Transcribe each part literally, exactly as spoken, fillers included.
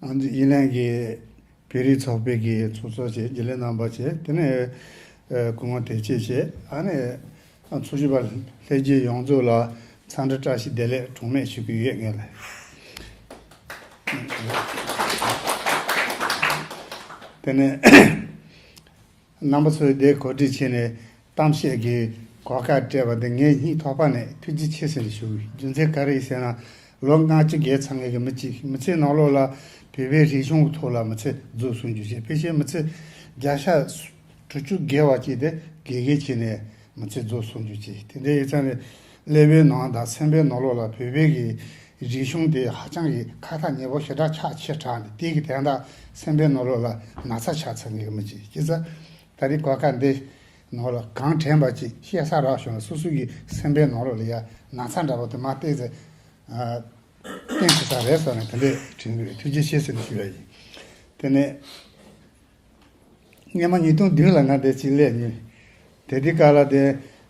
ཨ་ནི་དབྱི་ལན་གྱི་བོད་རིགས་ཚོགས་པའི་གི་ཚོགས་གཙོ་བྱས། རྒྱུན་ལས་རྣམ་པ་བྱས། དེ་ནས་ཨ་སྐུ་ངོ་བདེ་སྐྱིད་བྱས། ཨ་ནི་ཨ་འཚོ་བཞུགས་པ་ལྷན་རྒྱས་ཡོངས་རྫོགས་ལ་འཚམས་འདྲི་བཀྲ་ཤིས་བདེ་ལེགས་གྲངས་མེད་ཞུ་གི་ཡོད། ངས་ལ་དེ་ནས་རྣམ་པ་ཚོས་འདིར་གོ་སྒྲིག་བྱས་ནས་གཏམ་བཤད་ཀྱི་གོ་སྐབས་སྤྲད་པ་འདི་ངས་སྙིང་ཐག་པ་ནས་ཐུགས་རྗེ་ཆེ་ཟེར་ནས་ཞུ། རྒྱུ་མཚན་ག་རེ་ཡིན་ཟེར་ན། ལོ་ལྔ་བཅུ་བརྒལ་ཚར་མཁན་གྱི་མི་གཅིག་མི་ཚེའི་ནང་ལོགས་ལ་བོད་པའི་རིག་གཞུང་གི་ཐོག་ལ་མི་ཚེ་རྫོགས་སོང་རྒྱུ་བྱས། ཕལ་ཆེར་མི་ཚེ་བརྒྱ་ཆ་དྲུག་ཅུ་བརྒལ་བ་ཅིག་དེ་དགེ་རྒན་བྱས་ནས་མི་ཚེ་རྫོགས་སོང་རྒྱུ་བྱས། དེ་འདྲ་ཡིན་ཙང་ནས་ཀླད་པའི་ནང་དང་སེམས་པའི་ནང་ལོགས་ལ་བོད་པའི་གི་རིག་གཞུང་དེ་ཧ་ཅང་གི་ཁ་ཐག་ཉེ་པོ་ཞེ་དྲག་ཆགས་ཆེ་དྲགས་ནས། དེ་གི་དོན་དག་སེམས་པའི་ནང་ལོགས་ལ་ན་ཚ་ཆགས་ཚར་མཁན་གྱི་མི་གཅིག་བྱས་ཙང་། ད་རེས་གོ་སྐབས་འདི་ནང་ལ་གང་དྲན་པ་ཅིག་བཤད་ས་རག་བྱུང་ན། སོ་སོ་གི་སེམས་པའི་ནང་ལོགས་ལ་ཡ་ན་ཚ་འདྲ་པོ་དེ་མར་བཏེགས་ཚེ་ཨ་བསྟན་ཐུབ་ས་རེད་བསམ་ནས་དེ་འདྲས་དྲན་གྱི་ཡོད། ཐུགས་རྗེ་ཆེ་ཟེར་ནས་ཞུ་ཡ་ཡིན། དེ་ནས་སྔོན་མ་ཉིས་སྟོང་བདུན་ལ་ང་འདིར་ཅིག་སླེབས་མྱོང་། དེ་དུས་སྐབས་ལ་དེ་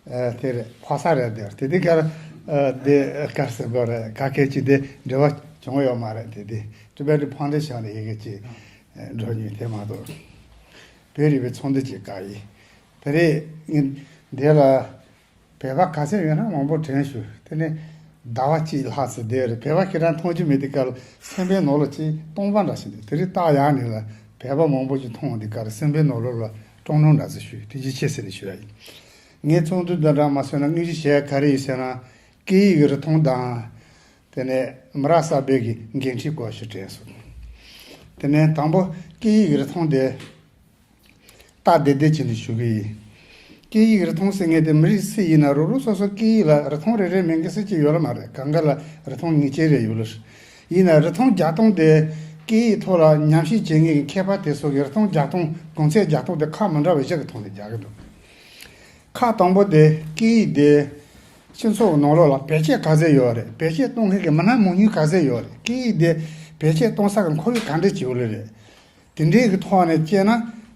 ཨ་དེ་རེད། ཕོ་གསར་རེད། དེ་དེ་དུས་སྐབས་ལ་ཨ་དེ་ག་རེ་ཟེར་དགོས་རེད། ག་གེ་ཅིག་དེ་འབྲེལ་བ་བྱུང་ཡོད་མ་རེད། དེ་དེ་Tibetan Foundation ལ་ཡི་གེ་ཅིག་འགྲོ་མྱོང་། དེ་མ་གཏོགས་བོད་རིག་པའི་ཚོགས་འདུ་ཅིག་ག་ཡིན། དེ་རེད། ངས་འདི་ལ་བོད་པ་ག་ཚད་ཡོད་ན་མང་པོ་དྲན་བྱུང་། དེ་ནས་ཟླ་བ་གཅིག་ལྷག་ཙམ་བསྡད་རེད། བོད་པ་ཁྱེད་རང་མཐོང་རྒྱུ་མེད། དེ་སྐབས་ལ་སེམས་པའི་ནང་ལ་ཅིག་སྟོང་པ་འདྲ་ཞིག་འདུག། དེ་རིང་ལྟ་ཡག་ནས་ལ་བོད་པ་མང་པོ་ཞིག་མཐོང་། དེ་སྐབས་ལ་སེམས་པའི་ནང་ལོགས་ལ་སྤྲང་སྤྲང་འདྲ་ཞིག་བྱུང་། ཐུགས་རྗེ་ཆེ་ཟེར་ནས་ཞུ་ཡ་ཡིན། ངས་ཚོགས་འདུ་འདི་འདྲ་མ་སོང་ན་དངོས་གཞི་བྱས་ག་རེ་ཡིན་ཟེར་ན། སྐད་ཡིག་གི་རིག་མཐོང་དང་། དེ་ནས་མི་རབས་གསར་པའི་གི་འགན་འཁྲི་སྐོར་ཞིག་དྲན་སོང་། དེ་ནས་དང་པོ་སྐད་ཡིག་གི་རིག་མཐོང་དེ་སྟབས་བདེ་བདེ་བྱས་ནས་ཞུ་གི་ཡིན། སྐད་ཡིག་རིག་མཐོང་ཟེར་མཁན་དེ་མི་རིགས་སུ་ཡིན་ན་རུག་རུག་སོ་སོ་སྐད་ཡིག་ལ་རིག་མཐོང་རེ་རེ་མེད་མཁན་སུ་གཅིག་ཡོད་ལ་མ་རེད། གང་ག་ལ་རིག་མཐོང་ངེས་ཅན་རེ་ཡོད་ལ། ཡིན་ན་རིག་མཐོང་རྒྱག་སྟངས་དེ་སྐད་ཡིག་ཐོག་ལ་ཉམས་ཞིབ་བྱེད་མཁན་གྱི་མཁས་པ་དེ་ཚོ་གི་རིག་མཐོང་རྒྱག་སྟངས་གོང་ཚད་རྒྱག་སྟངས་དེ་ཁག་མི་འདྲ་བ་བཞི་གི་ཐོག་ནས་རྒྱག་གི་འདུག། ཁག་དང་པོ་དེ་སྐད་ཡིག་དེ་སྤྱི་ཚོགས་ནང་ལོགས་ལ་བེད་སྤྱོད་ག་ཚད་ཡོད་རེད། བེད་སྤྱོད་གཏོང་མཁན་གྱི་མི་སྣ་མང་ཉུང་ག་ཚད་ཡོད་རེད། སྐད་ཡིག་དེ་བེད་སྤྱོད་གཏོང་ས་གི་ཁོར་ཡུག་ག་འདྲ་ཅིག་ཡོད་ལེ་རེད། དེ་འདྲའི་གི་ཐོག་ནས་བལྟས་ན།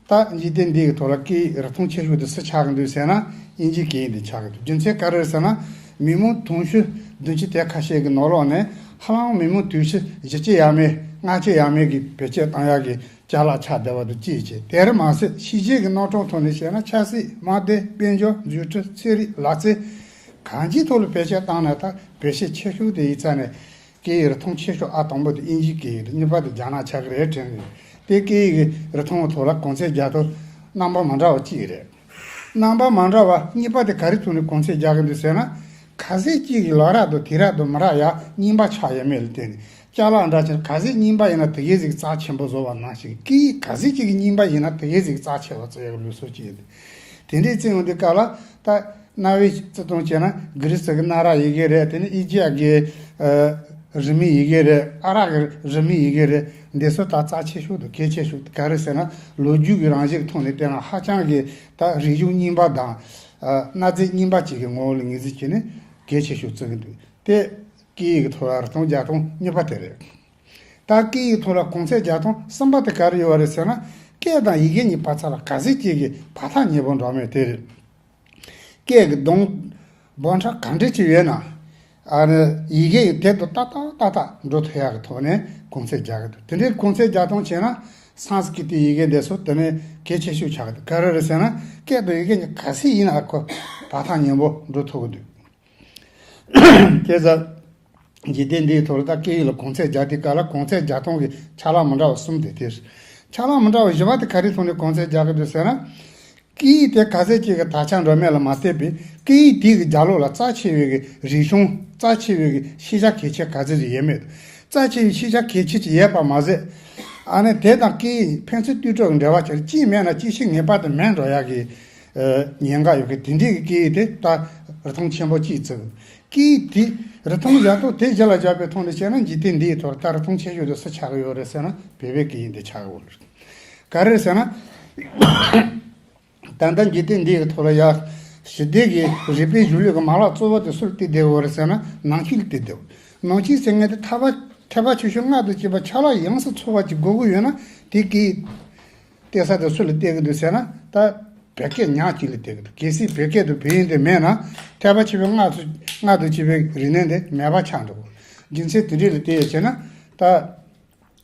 ད་འཇིག་རྟེན་འདི་གི་ཐོག་ལ་སྐད་ཡིག་རིག་མཐོང་ཆེ་ཤོས་དེ་སུ་ཆགས་ཀྱི་འདུག་ཟེར་ན། དབྱིན་ཇིའི་སྐད་ཡིག་དེ་ཆགས་ཀྱི་འདུག། རྒྱུ་མཚན་ག་རེ་རེད་ཟེར་ན། མི་མང་དུང་ཕྱུར་བདུན་ཅུ་དེ་ཁ་ཤས་ཀྱི་ནང་ལོགས་ནས་ཧ་ལམ་མི་མང་དུང་ཕྱུར་བཞི་བཅུ་ཡས་མས་ལྔ་བཅུ་ཡས་མས་ཀྱི་བེད་སྤྱོད་བཏང་ཡག་གི་ཅ་ལག་ཆགས་བསྡད་པ་དང་གཅིག་བྱས། དེར་མ་ཟད་ཕྱི་རྒྱལ་གྱི་རྣམ་གྲངས་ཐོག་ནས་བཤད་ན། ཆབ་སྲིད། དམག་དོན། དཔལ་འབྱོར། འཛུགས་སྐྲུན། ཚན་རིག། ལག་རྩལ། གང་ཅིའི་ཐོག་ལ་བེད་སྤྱོད་བཏང་ན། ད་བེད་སྤྱོད་ཆེ་ཤོས་དེ་ཡིན་ཙང་ནས་སྐད་ཡིག་རིག་མཐོང་ཆེ་ཤོས་ཨ་དང་པོ་དེ་དབྱིན་ཇིའི་སྐད་ཡིག་རེད། གཉིས་པ་དེ་རྒྱ་ནག་ཆགས་ཀྱི་རེད་དྲན་གྱི་ཡོད། དེ་སྐད་ཡིག་རིག་མཐོང་གི་ཐོག་ལ་གོང་ཚད་རྒྱག་སྟངས་རྣམ་པ་མ་འདྲ་བ་གཅིག་རེད། རྣམ་པ་མ་འདྲ་བ་གཉིས་པ་དེ་ག་རེ་ཐོག་ནས་གོང་ཚད་རྒྱག་གི་འདུག་ཟེར་ན། གལ་སྲིད་གཅིག་གིས་ལོ་རག་དང་དུས་རག་དང་མི་རག་ཡག་རྙིང་པ་ཆགས་ཡོད་མེད་ལ་བལྟས་ནས། ཅ་ལག་འདྲ་ཅིག་གལ་སྲིད་རྙིང་པ་ཡིན་ན་དེ་གའི་ཟིག་རྩ་ཆེན་པོ་བཟོ་བ་ནང་བཞིན། སྐད་ཡིག་གལ་སྲིད་གཅིག་གི་རྙིང་པ་ཡིན་ན་དེ་གའི་ཟིག་རྩ་ཆེ་བ་བརྩི་ཡག་གི་ལུགས་སྲོལ་ཅིག་ཡོད། དེ་འདྲའི་བརྩི་ཡོང་དུས་སྐབས་ལ། ད་གནའ་བོའི་བརྩི་སྟངས་བྱས་ན། གྷི་རི་སི་གི་གནའ་རབས་ཡི་གེ་རེད། དེ་ནས་ཨི་ཇི་ཡ་གི་ཨ་རི་མོའི་ཡི་གེ་རེད། ཨ་རག་གི་རི་མོའི་ཡི་གེ་རེད། འདི་ཚོ་ད་རྩ་ཆེ་ཤོས་དང་གལ་ཆེ་ཤོས་ག་རེ་ཟེར་ན། ལོ་རྒྱུས་ཀྱི་རང་བཞིན་གྱི་ཐོག་ནས་བལྟས་ན་ཧ་ཅང་གི་ད་རིག་གཞུང་རྙིང་པ་དང་ཨ་གནའ་རྫས་རྙིང་པ་ཅིག་གི་ངོ་བོ་ལ་ངོས་འཛིན་བྱས་ནས་གལ་ཆེ་ཤོས་བརྩི་གི་འདུག། དེ་སྐད་ཡིག་གི་ཐོག་ལ་རིག་མཐོང་རྒྱག་སྟངས་གཉིས་པ་དེ་རེད། ད་སྐད་ཡིག་ཐོག་ལ་གོང་ཚད་རྒྱག་སྟངས་གསུམ་པ་དེ་ག་རེ་ཡོད་རེད་ཟེར་ན། སྐད་དང་ཡི་གེ་གཉིས་བར་མཚམས་ལ་གལ་སྲིད་གཅིག་གིས་བར་ཐག་ཉེ་པོ་འགྲོ་མེད་དེ་རེད། སྐད་ཀྱི་གདངས་སྦོམ་ཕྲ་ག་འདྲ་ཅིག་ཡོད་ན། ཨ་ནི་ཡི་གེ་ཡི་དེབ་ཏུ་ཏག་ཏག་ཏག་ཏག་འགྲོ་ཐུབ་ཡག་གི་ཐོག་ནས་གོང་ཚད་རྒྱག་གི་འདུག། དེ་འདྲའི་གོང་ཚད་རྒྱག་སྟངས་བྱས་ན། སཾ་སྐྲི་ཏའི་ཡི་གེ་འདི་ཚོ་དེ་ནས་གལ་ཆེ་ཤོས་ཆགས་ཀྱི་འདུག། ག་རེ་རེད་ཟེར་ན། སྐད་དང་ཡི་གེ་གཉིས་གལ་སྲིད་ཡིན་ན་ཁོ་བར་ཐག་ཉེ་པོ་འགྲོ་ཐུབ་ཀྱི་འདུག། དེ་ཙང་། འཇིག་རྟེན་འདིའི་ཐོག་ལ་ད་སྐད་ཡིག་ལ་གོང་ཚད་རྒྱག་དུས་སྐབས་ལ་གོང་ཚད་རྒྱག་སྟངས་ཀྱི་ཆ་ལག་མི་འདྲ་བ་གསུམ་དེ་དེ་རེད། ཆ་ལག་མི་འདྲ་བ་བཞི་པ་དེ་ག་རེའི་ཐོག་ནས་གོང་ཚད་རྒྱག་གི་འདུག་ཟེར་ན། སྐད་ཡིག་དེ་ག་ཚད་ཅིག་གི་དར་ཁྱབ་འགྲོ་མིན་ལ་མ་ལྟོས་པའི། སྐད་ཡིག་དེ་གི་རྒྱབ་ལོགས་ལ་རྩ་ཆེ་བའི་གི་རིག་གཞུང་། རྩ་ཆེ་བའི་གི་ཤེས་བྱ་གལ་ཆེ་ག་ཚད་ཅིག་ཡོད་མེད། རྩ་ཆེ་བའི་ཤེས་བྱ་གལ་ཆེ་ཅིག་ཡོད་པ་མ་ཟད། ཨ་ནི་དེ་དང་སྐད་ཡིག་ཕན་ཚུན་ལྟོས་གྲུབ་ཀྱི་འབྲེལ་བ་ཆགས། གཅིག་མེད་ན་གཅིག་ཤེས་ངེས་པར་དུ་མེད་འགྲོ་ཡག་གི་ཨ་ཉེན་ཁ་ཡོད་གི། དེ་འདྲའི་གི་སྐད་ཡིག་དེ་ད་རིག་མཐོང་ཆེན་པོ་གཅིག་བརྩི། སྐད་ཡིག་དེ་རིག་མཐོང་རྒྱག་སྟངས་དེ་གཞི་ལ་བཞག་པའི་ཐོག་ནས་བཤད་ན། འཇིག་རྟེན་འདིའི་ཐོག་ད་རིག་མཐོང་ཆེ་ཤོས་དེ་སུ་ཆགས་ཀྱི་ཡོད་རེད་ཟེར་ན། བོད་པའི་སྐད་ཡིག་འདི་ཆགས་ཀྱི་ཡོད་རེད། ག་རེ་ཟེར་ན། ད་ལྟ་འཇིག་རྟེན་འདིའི་ཐོག་ལ་ཡ་ཞི་བདེ་གི་རིག་པའི་གཞུང་ལུགས་ཀྱི་མ་ལག་གཙོ་བོ་དེ་སུ་ལ་བརྟེན་བསྡད་ཡོད་རེད་ཟེར་ན། ནང་ཆོས་ལ་བརྟེན་བསྡད་ཡོད། ནང་ཆོས་ཟེར་མཁན་དེ་ཐེག་པ་ཐེག་པ་ཆེ་ཆུང་སྔགས་དང་བཅས་པ་ཆ་ལག་ཡོངས་སུ་ཚང་བ་ཅིག་དགོས་ཀྱི་ཡོད་ན། དེ་སྐད་ཡིག་བལྟས་ས་དེ་སུ་ལ་བལྟས་ཀྱི་འདུག་ཟེར་ན། ད་བོད་སྐད་ཉག་གཅིག་ལ་བལྟས་ཀྱི་འདུག། གལ་སྲིད་བོད་སྐད་དང་བོད་ཡིག་དེ་མེད་ན། ཐེག་པ་ཆེ་བའི་སྔགས་སུ་སྔགས་དང་བཅས་པའི་རིག་གནས་དེ་མེད་པ་ཆགས་འགྲོ། རྒྱུ་མཚན་དེ་འདྲ་ལ་བལྟས་ཡོད་བྱས་ན། ད་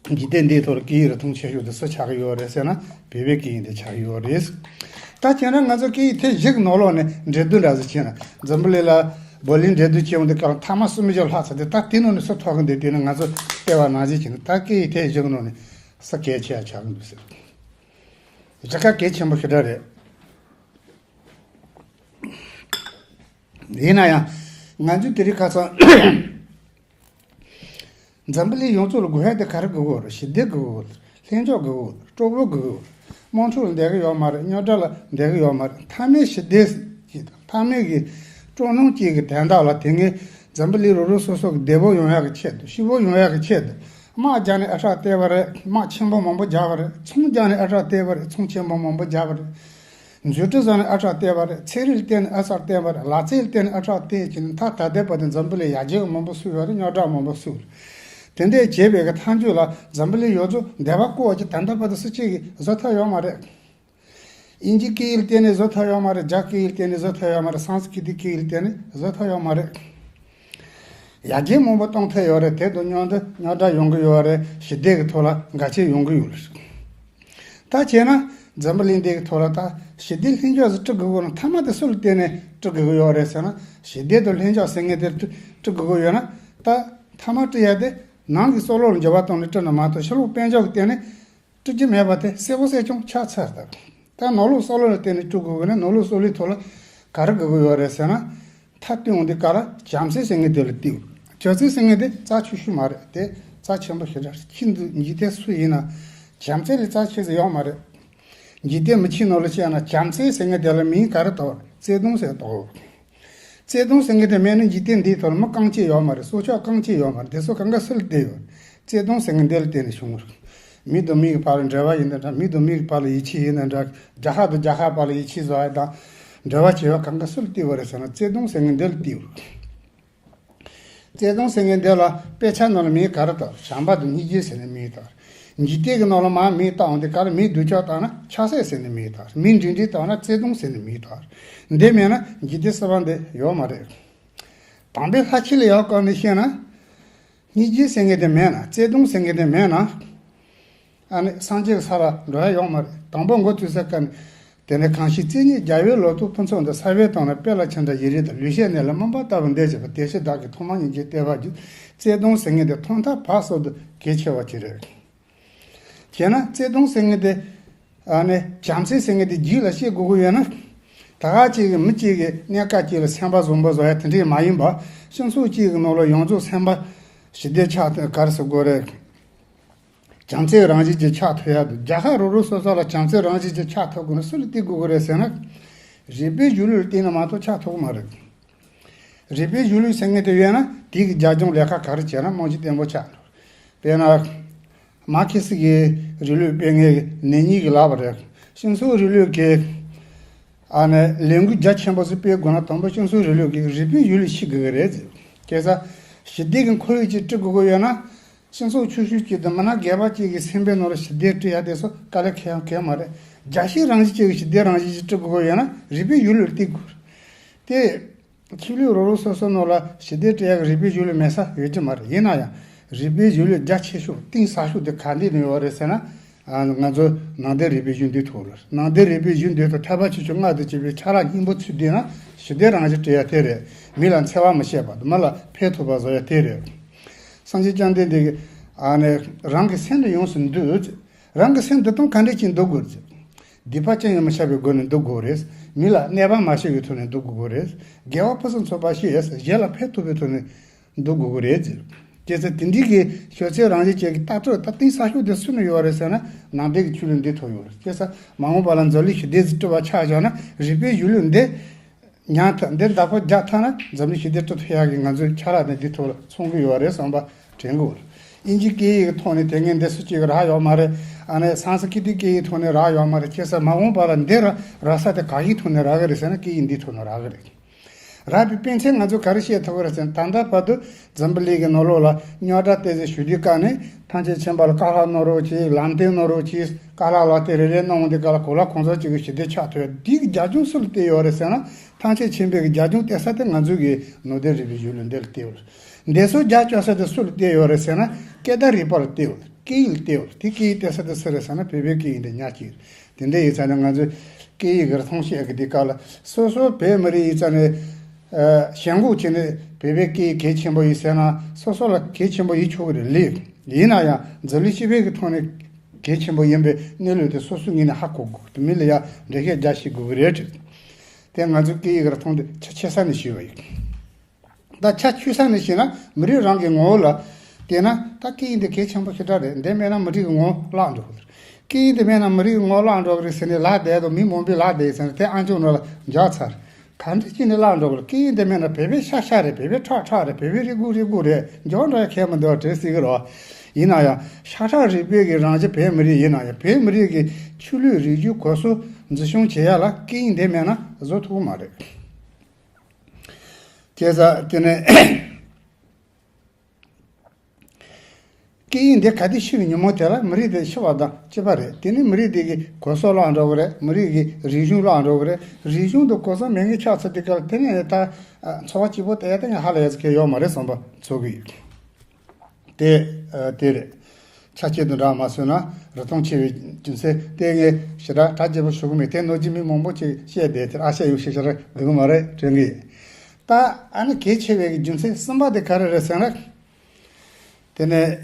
འཇིག་རྟེན་འདིའི་ཐོག་ལ་སྐད་ཡིག་རིན་ཐང་ཆེ་ཤོས་དེ་སུ་ཆགས་ཀྱི་ཡོད་རེད་ཟེར་ན། བོད་པའི་སྐད་ཡིག་དེ་ཆགས་ཀྱི་ཡོད་རེད། ད་བྱས་ན་ང་ཚོ་སྐད་ཡིག་ཐེངས་བཞི་གི་ནང་ལོགས་ནས་འགྲན་བསྡུར་འདྲ་ཟིག་བྱས་ན། འཛམ་བུ་གླིང་ལ་བོ་ལིའི་འགྲན་བསྡུར་བྱས་ཡོང་དུས་སྐབས་ལ་མཐའ་མ་སུམ་བརྒྱ་ལྷག་ཚར་དུས། ད་དེ་ནང་ནས་སུ་ཐོབ་ཀྱི་འདུག་དེ་ནི་ང་ཚོ་བལྟས་པ་ནང་བཞིན་བྱས་ན། ད་སྐད་ཡིག་ཐེངས་བཞི་གི་ནང་ནས་ས་གལ་ཆེ་ཡ་ཆགས་ཀྱི་འདུག་ཟེར། ཞེ་དྲག་གལ་ཆེན་པོ་ཞེ་དྲག་རེད། ཡིན་ན་ཡང་ང་ཚོས་དེ་རིང་ཁ་སང་འཛམ་བུ་གླིང་ཡོངས་རྫོགས་ལ་དགོས་ཡ་དེ་ག་རེ་དགོས་ཀྱི་ཡོད་རེད། ཞི་བདེ་དགོས་ཀྱི་ཡོད་རེད། ལྷིང་འཇགས་དགོས་ཀྱི་ཡོད་རེད། སྤྲོ་པོ་དགོས་ཀྱི་ཡོད་རེད། དམག་འཁྲུག་ལ་འདོད་ཀྱི་ཡོད་མ་རེད། རྙོག་དྲ་ལ་འདོད་ཀྱི་ཡོད་མ་རེད། མཐའ་མའི་ཞི་བདེ་ཅིག་དང་མཐའ་མའི་གི་སྤྲོ་སྣང་ཅིག་གི་དོན་དག་ལ། དེ་སྔའི་འཛམ་བུ་གླིང་རོ་རོ་སོ་སོ་གི་བདེ་པོ་ཡོང་ཡག་གི་ཆེད་དུ། སྐྱིད་པོ་ཡོང་ཡག་གི་ཆེད་དུ། དམག་རྒྱག་ནས་ཨ་ཁྲག་སྟེར་བ་རེད། དམག་ཆེན་པོ་མང་པོ་རྒྱག་པ་རེད། ཚོང་རྒྱག་ནས་ཨ་ཁྲག་སྟེར་བ་རེད། ཚོང་ཆེན་པོ་མང་པོ་རྒྱག་པ་རེད། མཛོད་ཁྲི་བཟོ་ནས་ཨ་ཁྲག་སྟེར་བ་རེད། ཚན་རིག་ལ་བརྟེན་ནས་ཨ་ཁྲག་སྟེར་བ་རེད། ལག་རྩལ་ལ་བརྟེན་ནས་ཨ་ཁྲག་སྟེར་བྱས་ནས། ད་ད་ལྟའི་བར་དུ་འཛམ་བུ་གླིང་ཡར་རྒྱས་མང་པོ་བཟོས་ཡོད་རེད། རྙོག་དྲ་མང་པོ་བཟོས་རེད། དེ་འདྲས་བྱས་པའི་གི་མཐའ་མཇུག་ལ་འཛམ་བུ་གླིང་ཡོངས་རྫོགས་བདེ་བ་བསྐོར་བ་ཅིག་ད་ལྟ་བར་དུ་སུ་གཅིག་གིས་བཟོ་ཐུབ་ཡོད་མ་རེད། དབྱིན་ཇིའི་སྐད་ཡིག་ལ་བརྟེན་ནས་བཟོ་ཐུབ་ཡོད་མ་རེད། རྒྱ་སྐད་ཡིག་ལ་བརྟེན་ནས་བཟོ་ཐུབ་ཡོད་མ་རེད། སཾ་སྐྲི་ཏིའི་སྐད་ཡིག་ལ་བརྟེན་ནས་བཟོ་ཐུབ་ཡོད་མ་རེད། ཡར་རྒྱས་མང་པོ་གཏོང་ཐུབ་ཡོད་རེད། དེ་དང་མཉམ་དུ་རྙོག་དྲ་ཡོང་གི་ཡོད་རེད། ཞི་བདེ་གི་ཐོག་ལ་འགལ་རྐྱེན་ཡོང་གི་ཡོད་རེད། ད་བྱས་ན་འཛམ་བུ་གླིང་འདི་གི་ཐོག་ལ་ད་ཞི་བདེ་ལྷིང་འཇགས་ཟིག་སྐྲུན་དགོས་ཀྱི་ན། མཐའ་མ་དེ་སུ་ལ་བརྟེན་ནས་སྐྲུན་དགོས་ཀྱི་ཡོད་རེད་ཟེར་ན། ཞི་བདེ་དང་ལྷིང་འཇགས་ཟེར་མཁན་དེ་སྐྲུན་སྐྲུན་དགོས་ཀྱི་ཡོད་ན། ད་མཐའ་མ་སྐྲུན་ཡ་དེ་ནང་གི་སྲོག་ལོ་ལ་འགྱུར་བ་གཏོང་ནས་སྐྲུན་ན་མ་གཏོགས། ཕྱི་ལོགས་དཔལ་འབྱོར་གྱི་སྟེང་ནས་སྐྲུན་རྒྱུ་མེད་པ་དེ་གསལ་པོ་གསལ་རྐྱང་ཆགས་ཚར་ད། ད་ནང་ལོགས་སྲོག་ལོ་ལ་བརྟེན་ནས་སྐྲུན་དགོས་ཀྱི་ན། ནང་ལོགས་སྲོག་ལོའི་ཐོག་ལ་ག་རེ་དགོས་ཀྱི་ཡོད་རེད་ཟེར་ན། མཐའ་སྟོན་འོང་དུས་སྐབས་ལ་བྱམས་བརྩེ་ཟེར་མཁན་དེ་ལ་བལྟས་དགོས། བྱམས་བརྩེ་ཟེར་མཁན་དེ་རྩ་ཆེ་ཤོས་མ་རེད། དེ་རྩ་ཆེན་པོ་ཞེ་དྲག་རེད། ཁྱེད་འདི་འཇིག་རྟེན་སུ་ཡིན་ན་བྱམས་བརྩེ་ལས་རྩ་ཆེ་ཟིག་ཡོད་མ་རེད། འཇིག་རྟེན་མི་ཆེན་ནང་ལ་བཤད་ན། བྱམས་བརྩེ་ཟེར་མཁན་དེ་ལ་མིང་ག་རེ་བཏགས་རེད། བརྩེ་དུང་ཟེར་བཏགས་ཡོད་རེད། བརྩེ་དུང་ཟེར་མཁན་དེ་མེད་ན་འཇིག་རྟེན་འདིའི་ཐོག་ལ་མི་རྐང་གཅིག་ཡོད་མ་རེད། སྲོག་ཆགས་རྐང་གཅིག་ཡོད་མ་རེད། དེ་ཚོ་གང་ག་སུ་ལ་བརྟེན་ཡོད་རེད། བརྩེ་དུང་ཟེར་མཁན་འདི་ལ་བརྟེན་ནས་བྱུང་བ་རེད། མི་དང་མི་གི་བར་ལ་འབྲེལ་བ་ཡིན་ན་འདྲ། མི་དང་མི་གི་བར་ལ་ཡིད་ཆེས་ཡིན་ན་འདྲ། རྒྱལ་ཁབ་དང་རྒྱལ་ཁབ་བར་ལ་ཡིད་ཆེས་བཟོ་ཡ་དང་འབྲེལ་བ་བྱེད་པ་གང་ག་སུ་ལ་བརྟེན་པ་རེད་ཟེར་ན། བརྩེ་དུང་ཟེར་མཁན་འདི་ལ་བརྟེན་ཡོད་རེད། བརྩེ་དུང་ཟེར་མཁན་འདི་ལ་དཔེ་ཆ་ནང་ལ་མིང་ག་རེ་བཏགས། བྱམས་པ་དང་སྙིང་རྗེ་ཟེར་ནས་མིང་བཏགས། འཇིག་རྟེན་གྱི་ནང་ལ་མར་མིང་བཏགས་འོང་དུས་སྐབས་ལ། མི་སྡུག་ཅག་བཏགས་ན་ཆགས་སྲེད་ཟེར་ནས་མིང་བཏགས། མི་འགྲིག་འགྲིག་བཏགས་ན་བརྩེ་དུང་ཟེར་ནས་མིང་བཏགས། འདི་མེད་ན་འཇིག་རྟེན་གསར་པ་འདི་ཡོད་མ་རེད། དམ་པའི་ལྷ་ཆོས་ལ་ཡག་བཀར་ནས་བཤད་ན། སྙིང་རྗེ་ཟེར་མཁན་དེ་མེད་ན། བརྩེ་དུང་ཟེར་མཁན་དེ་མེད་ན། ཨ་ནི་སངས་རྒྱས་ཀྱི་ས་ལ་འགྲོ་ཡ་ཡོད་མ་རེད། དང་པོ་འགོ་བཙུགས་ས་ཀ་ནས། དེ་ནས་གང་ཞིག་བརྩེ་ཉིད་རྒྱལ་བའི་ལོ་ཏོག་ཕུན་ཚོགས་འདི། ས་བོན་དང་ནི་སྤེལ་ལ་ཕྱིན་དང་ཡིད་རིག་དང་། ལུས་ཤེས་གནས་ལ་སྨིན་པ་ལྟ་བུར་འདོད་བྱེད་པ། དེ་ཕྱིར་བདག་གིས་ཐོག་མར་སྙིང་རྗེ་བསྟོད་པར་བགྱི། བརྩེ་དུང་ཟེར་མཁན་དེ་ཐོག་མཐའ་བར་གསུམ་དུ་གལ་ཆེ་བ་ཅིག་རེད། བྱས་ན་བརྩེ་དུང་ཟེར་མཁན་དེ། ཨ་ནི་བྱམས་བརྩེ་ཟེར་མཁན་དེ་རྒྱུད་ལ་སྐྱེ་དགོས་ཀྱི་ཡོད་ན། ད་ག་ཅིག་གི་མི་གཅིག་གི་གནས་སྐབས་གཅིག་ལ་སེམས་པ་བཟང་པོ་བཟོ་ཡ་དེ་འདྲས་མ་ཡིན་པ། སྤྱི་ཚོགས་གཅིག་གི་ནང་ལ་ཡོངས་རྫོགས་སེམས་པ་ཞི་བདེ་ཆགས་ཐུབ། ག་རེ་ཟེར་དགོས་རེད། བྱམས་བརྩེའི་རང་བཞིན་ཅིག་ཆགས་ཐུབ་ཡ་འདུག་རྒྱལ་ཁབ་རོ་རོ་སོ་སོ་ལ་བྱམས་བརྩེའི་རང་བཞིན་ཅིག་ཆགས་ཐུབ་དགོས་ན་སུ་ལ་བརྟེན་དགོས་ཀྱི་རེད་ཟེར་ན། རིག་པའི་གཞུང་ལུགས་ལ་བརྟེན་ན་མ་གཏོགས་ཆགས་ཐུབ་ཀྱི་མ་རེད། རིག་པའི་གཞུང་ལུགས་ཟེར་མཁན་དེ་ཡོད་ན། དེ་གི་རྒྱབ་ལྗོངས་ལས་ཀ་ག་རེ་བྱས་ན་རྨང་གཞི་བརྟན་པོ་ཆགས་འགྲོ། དཔེར་ན། མར་ཁེ་སི་གི་རིང་ལུགས་སྤེལ་མཁན་ནེ་ཉིན་གྱིས་ལབ་པ་རེད། སྤྱི་ཚོགས་རིང་ལུགས་ཀྱི་ཨ་ནི་ལས་འགུལ་རྒྱ་ཆེན་པོ་ཞིག་སྤེལ་དགོས་ན། དང་པོ་སྤྱི་ཚོགས་རིང་ལུགས་ཀྱི་རིག་པའི་གཞུང་ལུགས་ཤེས་དགོས་ཀྱི་རེད་ཟེར། བྱས་ཙང་ཞི་བདེ་གི་ཁོར་ཡུག་ཅིག་སྐྲུན་དགོས་ཀྱི་ཡོད་ན། སྤྱི་ཚོགས་ཆུང་ཤོས་ཅིག་དང་མི་སྣ་སྒེར་པ་ཅིག་གི་སེམས་པའི་ནང་ལ་ཞི་བདེ་སྐྲུན་ཡ་དེ་ཚོ་དཀའ་ལས་ཁག་ཡང་ཁག་མ་རེད། རྒྱལ་སྤྱིའི་རང་བཞིན་ཅན་གྱི་ཞི་བདེ་རང་བཞིན་ཅིག་སྐྲུན་དགོས་ཀྱི་ཡོད་ན་རིག་པའི་གཞུང་ལུགས་ལ་བརྟེན་དགོས་རེད། དེ། ཆོས་ལུགས་རོ་རོ་སོ་སོ་ནང་ལ་ཞི་བདེ་སྐྲུན་ཡག་གི་རིག་པའི་གཞུང་ལུགས་མེད་ས་ཡོད་ཀྱི་མ་རེད། ཡིན་ན་ཡང་རིག་པའི་གཞུང་ལུགས་རྒྱ་ཆེ་ཤོས་གཏིང་ཟབ་ཤོས་དེ་ག་འདི་ནས་ཡོད་རེད་ཟེར་ན། ཨ། ང་ཚོ་ནང་བསྟན་རིག་པའི་གཞུང་འདི་ཐོག་ལ། ནང་བསྟན་རིག་པའི་གཞུང་འདི་ཐོག་ཐེག་པ་ཆེ་ཆུང་ལྔ་དང་བཅས་པའི་ཆ་ལག་སྙིང་པོ་ཚུད་བསྡད་ན་ཞི་བདེ་རང་བཞིན་སྐྲུན་ཡག་དེ་རེད། མི་ལ་འཚེ་བ་མི་བྱེད་པ་དང་། མི་ལ་ཕན་ཐོགས་པ་བཟོ་ཡག་དེ་རེད། སངས་རྒྱས་བཅོམ་ལྡན་འདས་ཀྱིས་ཨ་ནི་རང་གི་སེམས་ལ་ཡོངས་སུ་འདུད། རང་གི་སེམས་འདི་དང་ག་འདྲ་ཅིག་འདུལ་དགོས་རེད། སྡིག་པ་ཅི་ཡང་མི་བྱ་བའི་སྒོ་ནས་འདུལ་དགོས་རེད། མི་ལ་གནོད་པ་མ་བྱས་པའི་ཐོག་ནས་འདུལ་དགོས་རེད། དགེ་བ་ཕུན་སུམ་ཚོགས་པ་བྱས། གཞན་ལ་ཕན་ཐོགས་པའི་ཐོག་ནས་འདུལ་དགོས་ཀྱི་རེད་ཟེར། བྱས་ཙང་དེ་འདྲའི་གི་ཤོད་ཚད་རང་བཞིན་ཅན་གྱི་ལྟ་གྲུབ་ད་གཏིང་ཟབ་ཤོས་དེ་སུ་ནས་ཡོད་རེད་ཟེར་ན། ནང་བསྟན་གྱི་ཆོས་ལུགས་འདི་ཐོག་ཡོད་རེད། བྱས་ཙང་མ་འོངས་པ་ལ་འཛམ་གླིང་ཞི་བདེ་ཟིག་སྐྲུན་པ་ཆགས་བཞག་ན། རིག་པའི་གཞུང་ལུགས་འདི་ཉར་ཐུབ། འདི་བདག་པོ་རྒྱག་ཐུབ་ན་འཛམ་གླིང་ཞི་བདེ་སྐྲུན་ཐུབ་ཡག་གི་ང་ཚོའི་ཆ་ལག་དེ་འདི་ཐོག་ལ་ཚང་གི་ཡོད་རེད་བསམ་པ་དྲན་གྱི་ཡོད་རེད། དབྱིན་ཇིའི་སྐད་ཡིག་གི་ཐོག་ནས་དེ་སྔ་འདི་སུ་གཅིག་གིས་རག་ཡོད་མ་རེད། ཨ་ནི་སཾ་སྐྲི་ཏིའི་སྐད་ཡིག་ཐོག་ནས་རག་ཡོད་མ་རེད། བྱས་ཙང་མ་འོངས་པ་ལ་འདི་ར་རག་ས་དེ་ག་གི་ཐོག་ནས་རག་གི་རེད་ཟེར་ན། སྐད་ཡིག་འདིའི་ཐོག་ནས་རག་གི་རེད། རག་པའི་དཔེ་མཚོན་ང་ཚོས་ག་རེ་བཤད་ཐུབ་ཀྱི་རེད་ཟེར་ན། ད་ལྟ་བར་དུ་འཛམ་བུ་གླིང་གི་ནང་ལོགས་ལ་རྙོག་དྲ་དེ་ཚོ་ཞུ་དུས་སྐབས་ནས། ཐམས་ཅད་མཁྱེན་པ་ལ་བཀའ་སློབ་གནང་རོགས་གྱིས། ལམ་སྟོན་གནང་རོགས་གྱིས། བཀའ་སློབ་ལག་དེབ་རེ་རེ་གནང་འོང་དུས་སྐབས་ལ། གང་ལ་གང་འཚམ་ཅིག་གི་ཞི་བདེ་ཆགས་ཐུབ་ཡ་དེའི་རྒྱབ་ལྗོངས་སུ་ལ་བལྟས་ཡོད་རེད་ཟེར་ན། ཐམས་ཅད་མཁྱེན་པའི་རྒྱབ་ལྗོངས་བལྟས་ས་དེ་ང་ཚོའི་གི་ནང་བསྟན་རིག་པའི་གཞུང་ལུགས་འདི་ལ་བལྟས་ཡོད་རེད། འདི་ཚོ་རྒྱབ་སྐྱོར་ས་དེ་སུ་ལ་བལྟས་ཡོད་རེད་ཟེར་ན། སྐད་བརྡ་རིག་པ་ལ་བལྟས་ཡོད་རེད། སྐད་ཡིག་ལ་བལྟས་ཡོད། དེ་སྐད་ཡིག་བལྟས་ས་དེ་སུ་རེད་ཟེར་ན་བོད་པའི་སྐད་ཡིག་འདི་ཉག་གཅིག་རེད། དེ་འདྲ་ཡིན་ཙང་ནས་ང་ཚོས་སྐད་ཡིག་གི་རིག་མཐོང་བཤད་གི་དེ་སྐབས་ལ་སོ་སོ་བོད་མི་རིགས་ཡིན་ཙང་ནས་ཞེན་ཁོག་བྱས་ནས་བོད་པའི་སྐད་ཡིག་གལ་ཆེན་པོ་ཡིན་ཟེར་ན་སོ་སོ་ལ་གལ་ཆེན་པོ་ཡིན་ཆོག་གི་རེད། ལེགས། ཡིན་ན་ཡང་འཛམ་གླིང་སྤྱི་པའི་གི་ཐོག་ནས་གལ་ཆེན་པོ་ཡིན་པའི་གནས་ལུགས་དེ་སོ་སོའི་ངོས་ནས་ཧ་གོ་དགོས། དེ་མི་ལ་ཡང་འགྲེལ་བཤད་རྒྱག་ཤེས་དགོས་གི་རེད། དེ་ང་ཚོའི་སྐད་ཡིག་རིག་མཐོང་དེ་ཆ་ཆེ་ས་ནས་ཞུས་པ་ཡིན། ད་ཆ་ཆུད་ས་ནས་བཤད་ན་མི་རིགས་རང་གི་ངོ་བོ་ལ་བལྟས་ན་ད་སྐད་ཡིག་འདི་གལ་ཆེན་པོ་ཞེ་དྲག་རེད། འདི་མེད་ན་མི་རིགས་ཀྱི་ངོ་བོ་བརླག་འགྲོ་གི་རེད། སྐད་ཡིག་འདི་མེད་ན་མི་རིགས་ཀྱི་ངོ་བོ་བརླག་འགྲོ་གི་རེད་ཟེར་ནས་ལབ་བསྡད་དུས་མི་མང་པོས་ལབ་བསྡད་ཟེར་ནས་དེ་ཨང་ཅོག་ནང་ལ་འཇགས་ཚར། ག་འདྲ་བྱས་ནས་བརླག་འགྲོ་གི་རེད། སྐད་ཡིག་འདི་མེད་ན་བོད་པའི་ཤ་ཤ་རེད། བོད་པའི་ཁྲག་ཁྲག་རེད། བོད་པའི་རུས་ཁུག་རུས་ཁུག་རེད། འཇོག་འགྲོ་ཡ་ཁེལ་མི་འདུག་བྲེལ་སྲིད་ཀྱི་རེད། ཡིན་ན་ཡང་ཤ་ཁྲག་རུས་པའི་གི་རང་བཞིན་བོད་མི་རིགས་ཡིན་ན་ཡང་བོད་མི་རིགས་ཀྱི་ཆོས་ལུགས་རིག་གཞུང་གོམས་སྲོལ་འཛིན་སྐྱོང་བྱེད་ཡ་ལ་སྐད་ཡིག་འདི་མེད་ན་བཟོ་ཐུབ་ཀྱི་མ་རེད། བྱས་ཙང་དེ་ནས་སྐད་ཡིག་འདི་ག་དུས་ཤི་བའི་ཉིན་མོ་དེ་ལ་མི་རིགས་དེ་ཤི་བ་དང་གཅིག་པ་རེད། དེ་ནི་མི་རིགས་དེ་གི་གོམས་སྲོལ་བརླག་འགྲོ་གི་རེད། མི་རིགས་ཀྱི་རིག་གཞུང་བརླག་འགྲོ་གི་རེད། རིག་གཞུང་དང་གོམས་སྲོལ་མེད་མཁན་ཆགས་ཚར་དུས་སྐབས་ལ་དེ་ནས་ད་འཚོ་བ་སྐྱིད་པོ་དེ་ཡ་དེ་ནས་ཧ་ལས་ཡ་ཚོ་གལ་ཡོད་མ་རེད་བསམ་པ་ཚོར་གི་ཡོད། དེ་ཨ་དེ་རེད། ཆ་ཆེད་དུ་འདྲ་མ་བཟོས་ན་རིག་མཐོང་ཆེ་བའི་རྒྱུ་མཚན་དེ་ངས་ཞེ་དྲག་གྲ་རྒྱས་པོ་ཞུ་གི་མེད། དེ་ནོར་གྱི་མི་མང་པོ་ཅིག་བཤད་བསྡད་དེ་ཨ་ཤ་ཡོད་ཤེས་ཤ་ར་དགོས་གི་མ་རེད་དྲན་གི་ཡིན། ད་ཨ་ནི་གལ་ཆེ་བའི་རྒྱུ་མཚན་གསུམ་པ་དེ་ག་རེ་རེད་ཟེར་ན། དེ་ནས་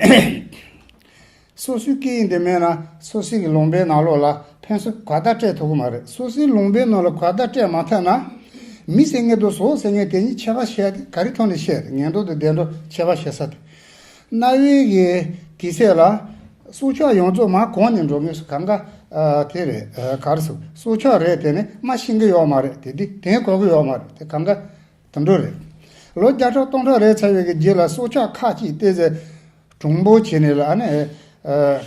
སོ་སོའི་སྐད་ཡིག་འདི་མེད་ན་སོ་སོའི་གི་ལུང་པའི་ནང་ལོགས་ལ་ཕན་ཚུན་གོ་བརྡ་སྤྲད་ཐུབ་ཀྱི་མ་རེད། སོ་སོའི་ལུང་པའི་ནང་ལ་གོ་བརྡ་སྤྲད་མ་ཐུབ་ན་མི་ཟེར་མཁན་དང་ཟོག་ཟེར་མཁན་དེ་གཉིས་ཁྱད་པར་ཕྱེ་ཡ་དེ་ག་རེ་ཐོག་ནས་ཤེས་རེད། ངན་འགྲོ་དང་བདེ་འགྲོ་ཁྱད་པར་ཕྱེ་ས་དེ། གནའ་བོའི་གི་དུས་ཚོད་ལ་སྲོག་ཆགས་ཡོངས་རྫོགས་མར་གང་ནས་འགྲོ་མཁན་སུ་གང་ག་ཨ་དེ་རེད། ཨ་ག་རེ་ཟེར། སྲོག་ཆགས་རེད། དེ་ནི་མ་ཤེས་གི་ཡོད་མ་རེད། དེ་དུས་དེ་གོ་གི་ཡོད་མ་རེད། དེ་གང་ག་དུད་འགྲོ་རེད། ལོ་བརྒྱ་ཕྲག་སྟོང་ཕྲག་རེ་ཚར་བའི་གི་རྗེས་ལ་སྲོག་ཆགས་ཁ་ཅིག་བལྟས་ཚེ་གྲུང་པོ་བྱས་ནས་ལ་ཨ་ནི་ཨ་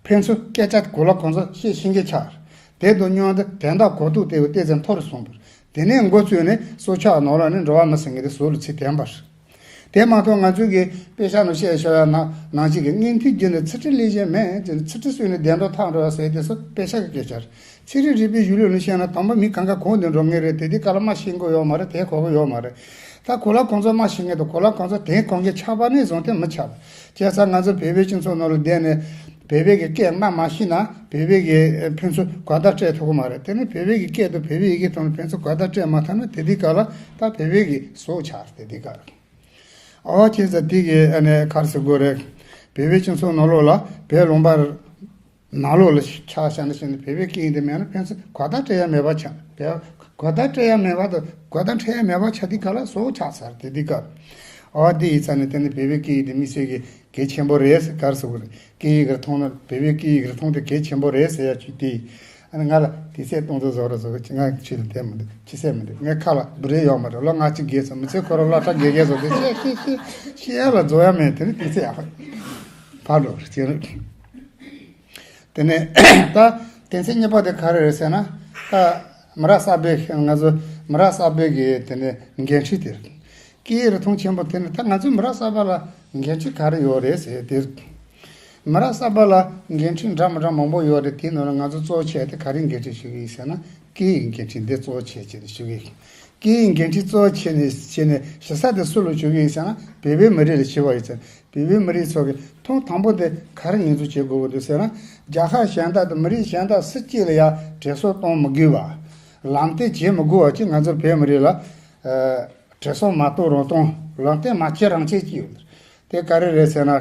ཕན་ཚུན་སྐད་ཆ་གོ་ལ་གོ་ཚོད་བཤད་ཤེས་མཁན་ཆགས། དེ་དང་མཉམ་དུ་དོན་དག་གོ་རྟོགས་དེ་བལྟས་ཚེ་མཐོ་རུ་སོང་བར། དེ་ནས་འགོ་བཙུགས་ནས་སྲོག་ཆགས་ནང་ལ་ནི་འགྲོ་བ་མི་ཟེར་མཁན་དེ་ཟོག་ལ་ཚུར་དེད་པ་རེད། དེ་མ་གཏོགས་ང་ཚོའི་གི་དཔེ་ཆ་ནང་བཤད་ཤོར་ཡ་ནང་ནང་བཞིན་གི་སྔོན་ཐོན་རྒྱུ་ནི་ཚི་ཁྲི་ལེན་ཤེས་མེད་ཅེས་ཚི་ཁྲི་གསོས་ནས་བདེ་འགྲོ་ཐོབ་འགྲོ་བ་ཟེར་དེ་ཚོ་དཔེ་ཆ་གི་སྐད་ཆ་རེད། ཚན་རིག་རིག་པའི་གཞུང་ལུགས་ནས་བཤད་ན་དང་པོ་མི་གང་ག་གང་དུ་འགྲོ་ངེས་རེད། དེ་དུས་སྐབས་ལ་མ་ཤེས་གི་ཡོད་མ་རེད། དེ་གོ་གི་ཡོད་མ་རེད། ད་གོ་ལ་གོ་ཚོད་མ་ཤེས་མཁན་དང་གོ་ལ་གོ་ཚོད་དེ་གོ་མཁན་ཆགས་པ་ནས་བཟུང་སྟེ་མི་ཆགས་པ། བྱས་ཙང་ང་ཚོ་བོད་པའི་སྤྱི་ཚོགས་ནང་ལ་བསྡད་ནས་བོད་པའི་གི་སྐད་སྨྲ་མ་ཤེས་ན་བོད་པའི་གི་ཕན་ཚུན་གོ་བརྡ་སྤྲད་ཐུབ་ཀྱི་མ་རེད། དེ་ནི་བོད་པའི་གི་སྐད་དང་བོད་པའི་ཡི་གེ་ཐོག་ནས་ཕན་ཚུན་གོ་བརྡ་སྤྲད་མ་ཐུབ་ན་དེ་དུས་སྐབས་ལ་ད་བོད་པའི་གི་ཟོག་ཆགས་རེད། དེ་དུས་སྐབས་ལ། ཨོ་བྱས་ཙང་དེ་གི་ཨ་ནི་ག་རེ་ཟེར་དགོས་རེད། བོད་པའི་སྤྱི་ཚོགས་ནང་ལོགས་ལ་བོད་ལུང་པ་ནང་ལོགས་ལ་ཆ་བཞག་ན་བཞིན་བོད་པའི་སྐད་ཡིག་འདི་མེད་ན་ཕན་ཚུན་གོ་བརྡ་སྤྲད་ཡ་མེད་པ་ཆགས། བོད་གོ་བརྡ་སྤྲད་ཡ་མེད་པ་དང་གོ་བརྡ་འཕྲད་ཡ་མེད་པ་ཆགས་དུས་སྐབས་ལ་ཟོག་ཆགས་ཚར། དེ་དུས་སྐབས་ཨོ་དེ་ཡིན་ཙང་ནས་དེ་ནི་བོད་པའི་སྐད་ཡིག་འདི་དམིགས་བསལ་གྱི་གལ་ཆེན་པོ་རེད་ཟེར་ག་རེ་ཟེར་དགོས་རེད། སྐད་ཡིག་རིག་མཐོང་ནི་བོད་པའི་སྐད་ཡིག་རིག་མཐོང་དེ་གལ་ཆེན་པོ་རེད་ཟེར་ཡ་ཅིག་དེ། ཨ་ནི་ང་ལ་དུས་ཚོད་གཏོང་ཚོད་བཟོ་རོགས་བཟོ་གི་ང་ཁྱེད་ལ་དེ་མི་འདུག་ཁྱི་སེ་མི་འདུག་ངའི་ཁ་ལ་བུ་རེ་ཡོད་མ་རེད། ལོ་ལྔ་བཅུ་བརྒལ་སོང་། མི་ཚེ་ཁོ་རང་སློབ་གྲྭ་དགེ་རྒན་བཟོ་དེ་ཤེས་ཤེས་ཤེས་ཤེས་ཡ་ལ་བཟོ་ཡ་མེད། དེ་ནི་དུས་ཚོད་ཡག་ཕར་འགྲོ་རེད་ཅེས། དེ་ནས་ད་དོན་ཚན་གཉིས་པ་དེ་ག་རེ་རེད་ཟེར་ན། ད་མི་རབས་གསར་པའི་ང་ཚོ་མི་རབས་གསར་པའི་གི་དེ་ནས་འགན་འཁྲི་དེ་རེད། སྐད་ཡིག་རིག་མཐོང་ཆེན་པོ་དེ་ནི་ད་ང་ཚོའི་མི་རབས་གསར་པ་ལ་འགན་འཁྲི་ག་རེ་ཡོད་རེད་ཟེར་དེ། མི་རབས་གསར་པ་ལ་འགན་འཁྲི་འདྲ་མི་འདྲ་མང་པོ་ཡོད་རེད། དེའི་ནང་ལ་ང་ཚོ་གཙོ་བོ་བྱས་ཏེ་ག་རེ་འགན་འཁྲི་ཞུ་གི་ཡིན་ཟེར་ན། སྐད་ཡིག་འགན་འཁྲི་འདི་གཙོ་བོ་བྱས་བྱས་ནས་ཞུ་གི་ཡིན། སྐད་ཡིག་འགན་འཁྲི་གཙོ་བོ་བྱས་ནས་བྱས་ནས་ཞུ་ས་དེ་སུ་ལ་ཞུ་གི་ཡིན་ཟེར་ན། བོད་པའི་མི་རིགས་ལ་ཞུ་བ་ཡིན་ཟེར། བོད་པའི་མི་རིགས་ཚོ་གི་ཐོག་དང་པོ་དེ་ག་རེ་ངོས་འཛིན་བྱེད་དགོས་ཀྱི་འདུག་ཟེར་ན། རྒྱལ་ཁབ་གཞན་དག་དང་མི་རིགས་གཞན་དག་སུ་གཅིག་ལ་ཡང་དྲན་གསོ་གཏོང་མི་དགོས་པ། ལམ་སྟོན་བྱེད་མི་དགོས་པ་ཅིག་ང་ཚོ་བོད་མི་རིགས་ལ་ཨ་དྲན་གསོ་མ་གཏོང་རང་གཏོང་ལམ་སྟོན་མ་བྱེད་རང་བྱེད་ཀྱི་ཡོད། དེ་ག་རེ་རེད་ཟེར་ན།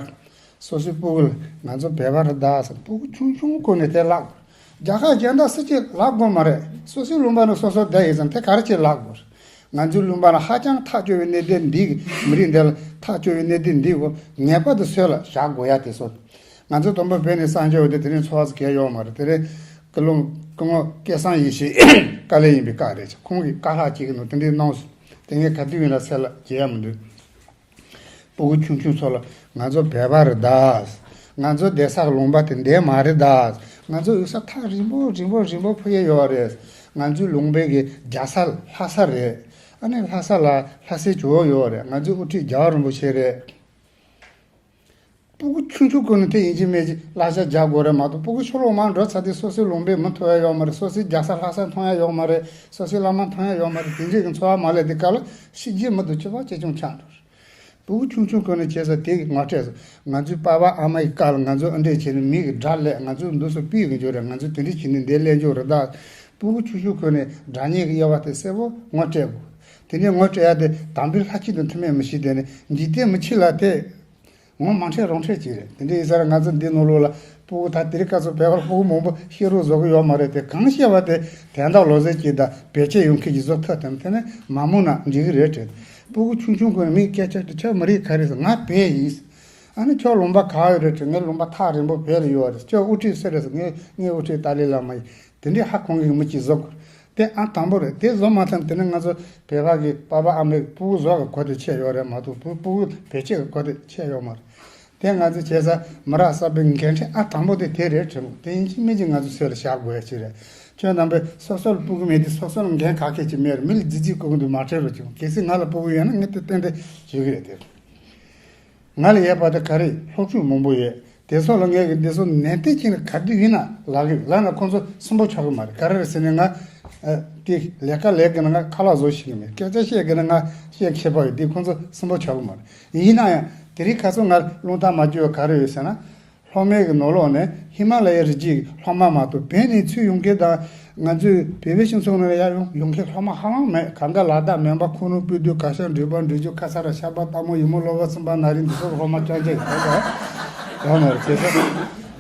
སོ་སོའི་སྤུ་གུ་ལ་ང་ཚོ་བོད་པ་རེད་ད་ཟེར། སྤུ་གུ་ཆུང་ཆུང་ཁོ་ནས་དེ་བརླག་དགོས། རྒྱལ་ཁབ་གཞན་དག་སུ་གཅིག་བརླག་དགོས་མ་རེད། སོ་སོའི་ལུང་པ་ནས་སོ་སོ་བསྡད་ཡོད་ཙང་དེ་ག་རེ་བྱས་བརླག་དགོས་རེད། ང་ཚོའི་ལུང་པ་ལ་ཧ་ཅང་ཐག་ཆོད་པའི་གནད་དོན་འདི་གི་མི་རིགས་འདི་ལ་ཐག་ཆོད་པའི་གནད་དོན་འདི་གོ་ངེས་པར་དུ་སེམས་ལ་བཞག་དགོས་ཡ་དེ་ཚོ། ང་ཚོ་དང་པོ་བོད་ནས་གསར་འབྱོར་བ་དེ་དེ་རིང་འཚོ་བ་ཟེར་གང་ཡང་ཡོད་མ་རེད། དེ་རིང་སྐུ་ལུང་སྐུ་ངོ་སྐལ་བཟང་ཡེ་ཤེས་དཀའ་ལས་ཡིན་པའི་སྐབས་རེད། ཁོང་གིས་དཀའ་ལས་གཅིག་གི་ནང་དེ་འདྲའི་གནང་སོང་། དེ་ངས་ག་དུས་ཡིན་ན་སེམས་ལ་བརྗེད་ཡ་མི་འདུག་སྤུ་གུ་ཆུང་ཆུང་ཚོ་ལ་ང་ཚོ་བོད་པ་རེད་ད། ང་ཚོ་བསྡད་ས་ལུང་པ་དེ་འདྲ་མ་རེད་ད། ང་ཚོ་ཡོད་ས་ཐག་རིང་པོ་རིང་པོ་རིང་པོ་འཕུར་ཡས་ཡོད་རེད། ང་ཚོའི་ལུང་པའི་གི་རྒྱལ་ས་ལྷ་ས་རེད། ཨ་ནི་ལྷ་ས་ལ་ལྷ་སའི་ཇོ་བོ་ཡོད་རེད། ང་ཚོའི་དབུ་ཁྲིད་རྒྱལ་བ་རིན་པོ་ཆེ་རེད། སྤུ་གུ་ཆུང་ཆུང་ཀུན་ནས་དེ་ཡིན་གཅིག་མིན་གཅིག་གླ་ཆ་རྒྱག་དགོས་རེད་མ་གཏོགས། སྤུ་གུ་ཕྱི་ལོགས་མར་འགྲོ་ཚར་དུས་སོ་སོའི་ལུང་པའི་མི་ཐུབ་ཡ་ཡོད་མ་རེད། སོ་སོའི་རྒྱལ་ས་ལྷ་ས་མཐོང་ཡ་ཡོད་མ་རེད། སོ་སོའི་བླ་མ་མཐོང་ཡ་ཡོད་མ་རེད། དེ་འདྲའི་གི་འཚོ་བ་མ་སླེབས་དུས་སྐབས་ལ་ཤི་རྒྱུ་མི་འདུག་སྐྱིད་པ་ཅི་བྱུང་ཆགས་འགྲོ། སྤུ་གུ་ཆུང་ཆུང་ཁོ་ནས་བྱས་ས་དེ་ངོ་སྤྲད་སོང་། ང་ཚོའི་པ་ཕ་ཨ་མ་ཡི་བཀའ་ལ་ང་ཚོ་ཨ་འདྲས་བྱས་ནས་མི་གི་དགྲ་སླེབས། ང་ཚོ་འདུག་སེ་སྤུས་གི་འཇོག་རེད། ང་ཚོ་དེ་འདྲས་བྱས་ནས་འདིར་སླེབས་འཇོག་རེད་ད། སྤུ་གུ་ཆུང་ཆུང་ཁོ་ནས་དགྲ་གཉེན་གྱི་དབྱེ་བ་དེ་གསལ་པོ་ངོ་སྤྲད་དགོས། དེ་འདྲས་ངོ་སྤྲད་ཡ་དེ་དམ་པའི་ལྷ་ཁྱི་དང་མཐུན་མེད་མི་ཤེས། དེ་ནས་འཇིག་རྟེན་མི་ཁྱི་ལ་དེ། ངོ་མ་འཕྲད་རང་འཕྲད་ཅིག་རེད། དེ་འདྲ་ཡིན་ཙང་ང་ཚོ་འདི་ནང་ལོགས་ལ་སྤུ་གུ་ད་དེ་རིང་ཁ་སང་བོད་པ་སྤུ་གུ་མང་པོ་བཤད་རོགས་བཟོ་གི་ཡོད་མ་རེད་དེ། གང་བཤད་པ་དེ་དོན་དག་ལོག་ཟེར་གྱི་དང་བེད་སྤྱོད་ཡོང་མཁན་གྱི་བཟོ་ཐུབ་དེ་དེ་ནས་མ་མང་ན་འགྲིག་གི་རེད་དྲན། སྤུ་གུ་ཆུང་ཆུང་ཁོ་ནས་མིའི་སྐད་ཆ་དེ་ཁྱོད་མི་རིགས་ག་རེ་ཟེར། ང་བོད་ཡིན། ཨ་ནི་ཁྱོད་ལུང་པ་ག་བ་རེད་དྲན། ངའི་ལུང་པ་ཐག་རིང་པོ་བོད་ལ་ཡོད་རེད། ཁྱོད་དབུ་ཁྲིད་སུ་རེད་ཟེར། ངའི་ངའི་དབུ་ཁྲིད་ཏཱ་ལའི་བླ་མ་ཡིན། དེ་འདྲའི་ཧ་གོ་མཁན་གྱི་མི་གཅིག་བཟོ་དགོས། དེ་ཨ་དང་པོ་རེད། དེ་བཟོ་མ་ཐུབ་དེ་ནི་ང་ཚོ་བོད་པ་གི་པ་ཕ་ཨ་མའི་སྤུ་གུ་བཟོ་གི་གོ་དེ་ཆད་ཡོད་རེད་མ་གཏོགས་སྤུ་སྤུ་གུ་བེད་སྤྱོད་གི་གོ་དེ་ཆད་ཡོད་མ་རེད། དེ་ང་ཚོ་བྱས་ས་མི་རབས་གསར་པའི་འགན་འཁྲི་ཨ་དང་པོ་དེ་དེ་རེད་དྲན། དེ་ཡིན་གཅིག་མིན་གཅིག་ང་ཚོ་སེམས་ལ་བཞག་དགོས་ཡ་ཅིག་རེད། ཁྱོད་རྣམ་པས་སོ་སོ་ལ་སྤུ་གུ་མེད་དུས་སོ་སོ་ལ་འགན་ག་གེ་ཅིག་མེད་རེད། མི་ལ་རྫིག་རྫིག་སྐུ་གུ་འདུག་མ་ཁྲེལ་རོགས་གྱིས། གལ་སྲིད་ང་ལ་སྤུ་གུ་ཡོད་ན་ངས་དེ་ཏན་ཏན་བྱེད་གི་རེད་དེ། ང་ལ་ཡོད་པ་དེ་ག་རེ་སློབ་ཕྲུག་མང་པོ་ཡོད། དེ་ཚོ་ལ་ངས་ཀྱི་འདི་ཚོ་ནན་ཏན་བྱས་ནས་ག་དུས་ཡིན་ན་ལབ་ཀྱི་ཡོད། ལབ་ན་ཁོང་ཚོ་སུན་པོ་ཆགས་ཀྱི་མ་རེད། ག་རེ་རེད་ཟེར་ན་ང་ཨ་དེ་ལས་ཀ་ལས་ཀྱི་ན་ང་ཁ་ལག་བཟོ་ཤེས་ཀྱི་མེད། སྐད་ཆ་བཤད་ཀྱི་ན་ང་བཤད་མཁས་པ་ཡོད། དེ་ཁོང་ཚོ་སུན་པོ་ཆགས་ཀྱི་མ་རེད། ཡིན་ན་ཡང་དེ་རིང་ཁ་སང་ང་རླུང་རྟ་མ་བསྒྱུར་བ་ག་རེ་ཡོད་ཟེར་ན། སློབ་མའི་གི་ནང་ལོགས་ནས་ཧི་མ་ལ་ཡའི་རི་རྒྱུད་ཀྱི་སློབ་མ་མ་གཏོགས་བོད་ནས་ཚུར་ཡོང་མཁན་དང་ང་ཚོའི་བོད་པའི་སྤྱི་ཚོགས་ནང་ལ་ཡར་ཡོང་ཡོང་མཁན་སློབ་མ་ཧ་ལམ་མེད། གང་ག་ལ་དྭགས་སྨན་པ་ཁུ་ནུ་སྤོས་སྡོད་ག་ཤ་འབྲས་སྤུངས་འབྲས་ལྗོངས་ཁ་ས་ར་ཤ་པ་སྟག་མོ་ཡུ་མོ་གློ་བ་སེམས་པ་ན་རིང་འདི་ཚོ་སློབ་མ་རྐྱང་རྐྱང་ཡོད་པ་ཡོད་མ་རེད། བྱས་ཙང་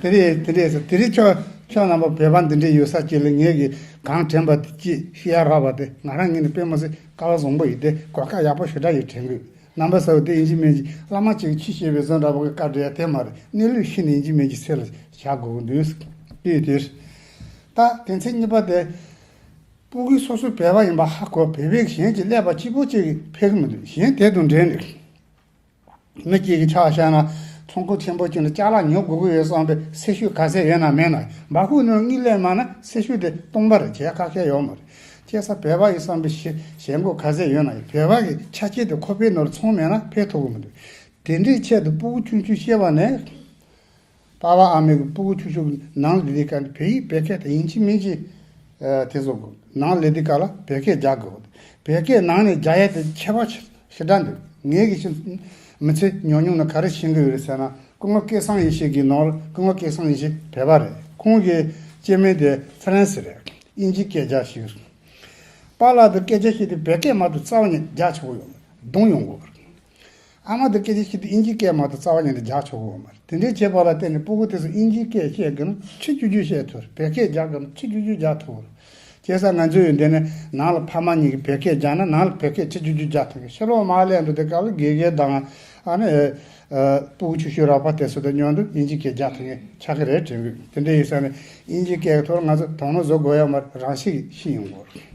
དེ་རེད་དེ་རེད་ཟེར། དེ་རིང་ཁྱོད་ཁྱོད་རྣམ་པ་བོད་པ་འདི་འདྲས་ཡོད་ས་ཅིག་ལ་ངས་གི་གང་དྲན་པ་དེ་ཅིག་བཤད་ཡ་རག་པ་དེ་ང་རང་ངོས་ནས་དཔེ་མ་སྲིད་སྐལ་བ་བཟང་པོ་ཡིན། དེ་གོ་སྐབས་ཡག་པོ་ཞེ་དྲག་ཡོད་དྲན་གི་ཡོད། རྣམ་པ་ཚོ་དེ་ཡིན་གཅིག་མིན་གཅིག་བླ་མ་གཅིག་ཆོས་བཤད་པའི་བཟོ་འདྲ་པོ་གི་བཀའ་འདྲི་ཡ་དེ་མ་རེད། གནས་ལུགས་ཤེས་ནས་ཡིན་གཅིག་མིན་གཅིག་སེམས་ལ་བཞག་དགོས་ཀྱི་འདུག་དེ་དེར། ད་དེ་ཚེ་གཉིས་པ་དེ། སྤུ་གུ་སོ་སོ་བོད་པ་ཡིན་པ་ཧ་གོ། བོད་པའི་གཞན་གྱི་ཀླད་པ་གཅིག་པོ་གཅིག་གིས་ཕེབས་ཀྱི་མི་འདུག་གཞན་དེ་དང་འབྲེལ་ནས། མི་གཅིག་གིས་ཆ་བཞག་ན་ཚོང་ཁང་ཆེན་པོ་གཅིག་ནས་ཅ་ལག་ཉོ་དགོས་ཀྱི་ཡོད་བསམ་པའི་སེམས་ཤུགས་ག་ཚད་ཡོད་ན་མེད་ན་འབའ་ཁུག་ནང་དངུལ་ལེན་མ་ན་སེམས་ཤུགས་དེ་སྟོང་པ་རེད། བྱེད་ཁ་ཁས་ཡོད་མ་རེད། བྱས་ཙང་བོད་པ་ཡིན་བསམ་པའི་ཞེ་ཞེན་ཁོག་ག་ཚད་ཡོད་ན་ཡང་བོད་པ་གི་ཆ་རྐྱེན་དེ་ཁོག་པའི་ནང་ལ་ཚང་མེད་ན་ཕེབས་ཐུབ་ཀྱི་མི་འདུག་དེ་འདྲའི་ཆེད་དུ་སྤུ་གུ་ཆུང་ཆུང་སྐྱེས་པ་ནས། པ་ཕ་ཨ་མའི་གི་སྤུ་གུ་ཆུང་ཆུང་ནང་ལ་དེ་ག་ནས་བོད་ཡིག་བོད་སྐད་དེ་ཡིན་གཅིག་མིན་གཅིག་ཨ་དེ་ཚོ་ནང་ལ་དེ་ག་ལ་བོད་སྐད་རྒྱག་དགོས། བོད་སྐད་ནང་ནས་རྒྱག་ཡ་དེ་ཁྱད་པར་ཞེ་དྲག་འདུག་ངས་གི་ཤི་མི་ཚེ་ཉུང་ཉུང་ནས་ག་རེ་ཤེས་ཀྱི་ཡོད་རེད་ཟེར་ན། སྐུ་ངོ་སྐལ་བཟང་ཡེ་ཤེས་ཀྱི་ནང་ལ། སྐུ་ངོ་སྐལ་བཟང་ཡེ་ཤེས་བོད་པ་རེད། ཁོང་གི་སྐྱེ་དམན་དེ་ཧྥ་རན་སི་རེད། དབྱིན་ཇིའི་སྐད་རྒྱག་ཤེས་ཀྱི་རེད། པཱ་ལགས་དེ་སྐད་ཆ་བཤད་དུས་བོད་སྐད་མ་གཏོགས་རྩ་བ་ཉིད་རྒྱག་ཆོག་གི་ཡོད་མ་རེད། གདོང་ཡོང་གི་ཡོད་རེད། ཨ་མ་དེ་སྐད་ཆ་བཤད་དུས་དབྱིན་ཇིའི་སྐད་མ་གཏོགས་རྩ་བ་ཉིད་ནས་རྒྱག་ཆོག་གི་ཡོད་མ་རེད། དེ་འདྲའི་བྱས་པ་ལ་བརྟེན་ནས་སྤུ་གུ་དེ་ཚོ་དབྱིན་ཇིའི་སྐད་བཤད་དགོས་ན་ཆི་ཅུ་ཅུ་བཤད་ཐུབ་རེད། བོད་སྐད་རྒྱག་དགོས་ན་ཆི་ཅུ་ཅུ་རྒྱག་ཐུབ་རེད། བྱས་ཙང་ང་ཚོས་འདི་ནས་ནང་ལ་ཕ་མ་གཉིས་ཀྱིས་བོད་སྐད་རྒྱག་ན་ནང་ལ་བོད་སྐད་ཆི་ཅུ་ཅུ་རྒྱག་ཐུབ་གི། ཕྱི་ལོགས་མར་སླེབས་འགྲོ་དུས་སྐབས་ལ་དགེ་རྒན་དང་ཨ་ནི་ཨ་སྤུ་གུ་ཆུང་ཆུང་རོགས་པ་དེ་ཚོ་དང་མཉམ་དུ་དབྱིན་ཇིའི་སྐད་རྒྱག་ཐུབ་མཁན་ཆགས་ཀྱི་རེད་དྲན་གི། དེ་འདྲ་ཡིན་ཙང་ནས་དབྱིན་ཇིའི་སྐད་ཀྱི་ཐོག་ལ་ང་ཚོ་དོ་སྣང་བཟོ་དགོས་ཡ་མ་རེད། རང་བཞིན་གྱིས་ཤེས་ཡོང་གི་རེད།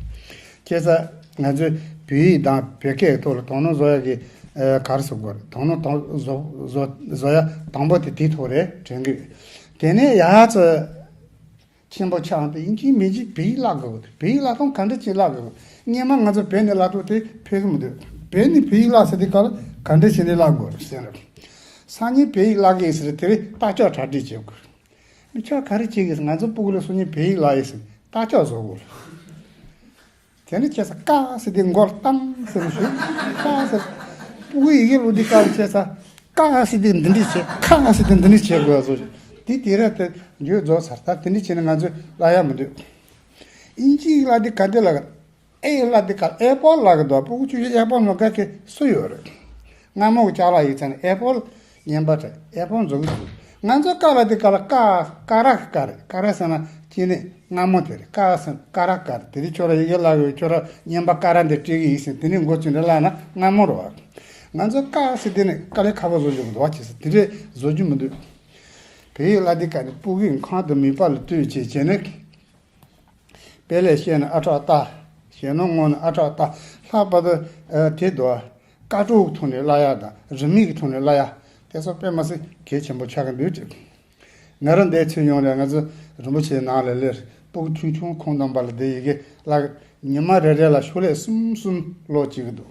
བྱས་ཙང་ང་ཚོས་བོད་ཡིག་དང་བོད་སྐད་ཀྱི་ཐོག་ལ་དོ་སྣང་བཟོ་ཡ་གི་ཨ་ག་རེ་ཟེར་དགོས་རེད། དོ་སྣང་དང་བཟོ་བཟོ་བཟོ་ཡ་དང་པོ་དེ་དེའི་ཐོག་རེད་དྲན་གི། དེ་ནས་ཡ་ཙི་ཆེན་པོ་ཆགས་དེ་ཡིན་གཅིག་མིན་གཅིག་བོད་ཡིག་བརླག་དགོས་རེད། བོད་ཡིག་བརླག་སྟངས་ག་འདྲ་ཅིག་བརླག་དགོས་རེད། སྔོན་མ་ང་ཚོ་བོད་ནས་བརླག་དུས་དེ་ཕེབས་གི་མི་འདུག་བོད་ནས་བོད་ཡིག་བརླག་ཟེར་དུས་སྐབས་ལ་ག་འདྲ་བྱས་ནས་བརླག་དགོས་རེད་ཟེར་ན། སང་ཉིན་བོད་ཡིག་བརླག་གི་ཡིན་ཟེར་དེ་རིང་རྟགས་ཅོག་གྲ་སྒྲིག་བྱེད་དགོས་རེད། མི་ཁྱོད་ག་རེ་བྱེད་གི་ཟེར། ང་ཚོ་སྤུ་གུ་ལ་སང་ཉིན་བོད་ཡིག་བརླག་ཡིན་ཟེར་རྟགས་ཅོག་བཟོ་དགོས་རེད། དེ་ནས་བྱས་ཙང་ཀ་ཟེར་དེ་མགོ་ལ་བཏང་ཟེར་ནས་ཞུ། ཀ་ཟེར། སྤུ་གུ་ཡི་གེ་ཀློག་དུས་སྐབས་ལ་བྱས་ཙང་ཀ་ཟེར་དེ་འདི་འདྲས་བྱེད། ཁ་ཟེར་དེ་འདི་འདྲས་བྱེད་དགོས་བཟོ་ཞིག་དེ་དེ་ར་དེ་འགྱོད་རྫོགས་ཚར། ད་དེ་འདྲས་བྱས་ནས་ང་ཚོས་བརླག་ཡ་མི་འདུག་དབྱིན་ཇིའི་བརླག་དུས་ག་འདྲས་བརླག་གི། ཨེ་བརླག་དུས་སྐབས་ཨེ་པོལ་བརླག་གི་འདུག་སྤུ་གུ་ཆུང་ཆུང་ཨེ་པོལ་མ་དགའ་མཁན་སུ་ཡོད་རེད། སྔ་མོ་གི་ཅ་ལག་ཡིག་ཚང་ནས་ཨེ་པོལ་རྔན་པ་རེད། ཨེ་པོལ་བཟོ་གི་འདུག་ང་ཚོ་ཀ་ལ་དེ་ཀ་ལ་ཀ་ཀ་ར་གི་ཀ་རེད། ཀ་ར་ཟེར་ན་ཅི་ནས་སྔ་མོ་དེ་རེད། ཀ་ཟེར་ན་ཀ་ར་ཀ་རེད། དེ་རིང་ཁྱོད་ར་ཡི་གེ་བརླག་ཡོད། ཁྱོད་ར་རྔན་པ་ཀ་ར་འདི་སྤྲད་གི་ཡིན་ཟེར། དེ་ནས་མགོ་ཚོས་འདྲ་བརླག་ན་སྔ་མོ་རེད་བ། ང་ཚོ་ཀ་ཟེར་དེ་ནས་དཀའ་ལས་ཁག་པོ་བཟོ་རྒྱུ་འདུག་བ། ཅི་ཟེར་དེ་འདྲས་བཟོ་རྒྱུ་མི་འདུག་བོད་ཡིག་བརླག་དུས་སྐབས་ནས་སྤུ་གུའི་ཁང་དུ་མིད་པ་ལ་ལྟོས་བྱས་བྱས་ནས། དཔེ་ལེགས་བཤད་ནས་ཨ་ཁྲག་ལྟ། ཞེད་སྣང་ངང་ནས་ཨ་ཁྲག་ལྟ། ལྷག་པར་དུ་ཨ་དེ་དོ། ཀ་ཀྲོའུ་གི་ཐོག་ནས་བརླག་ཡ་དང་རི་མིག་གི་ཐོག་ནས་བརླག་ཡ། དེ་ཚོ་དཔེ་མ་སྲིད་གལ་ཆེན་པོ་ཆགས་ཀྱི་འདུག་ཅེས། ང་རང་འདིར་ཚུར་ཡོང་རེད། ང་ཚོ་རིན་པོ་ཆེའི་ནང་ལ་སླེབས། སྤུ་གུ་ཆུང་ཆུང་ཁོང་རྣམ་པ་ལ་འདི་ཡི་གེ་བརླག་ཉི་མ་རེ་རེ་ལ་ཤོག་ལྷེ་གསུམ་གསུམ་ཀློག་བྱེད་ཀྱི་འདུག་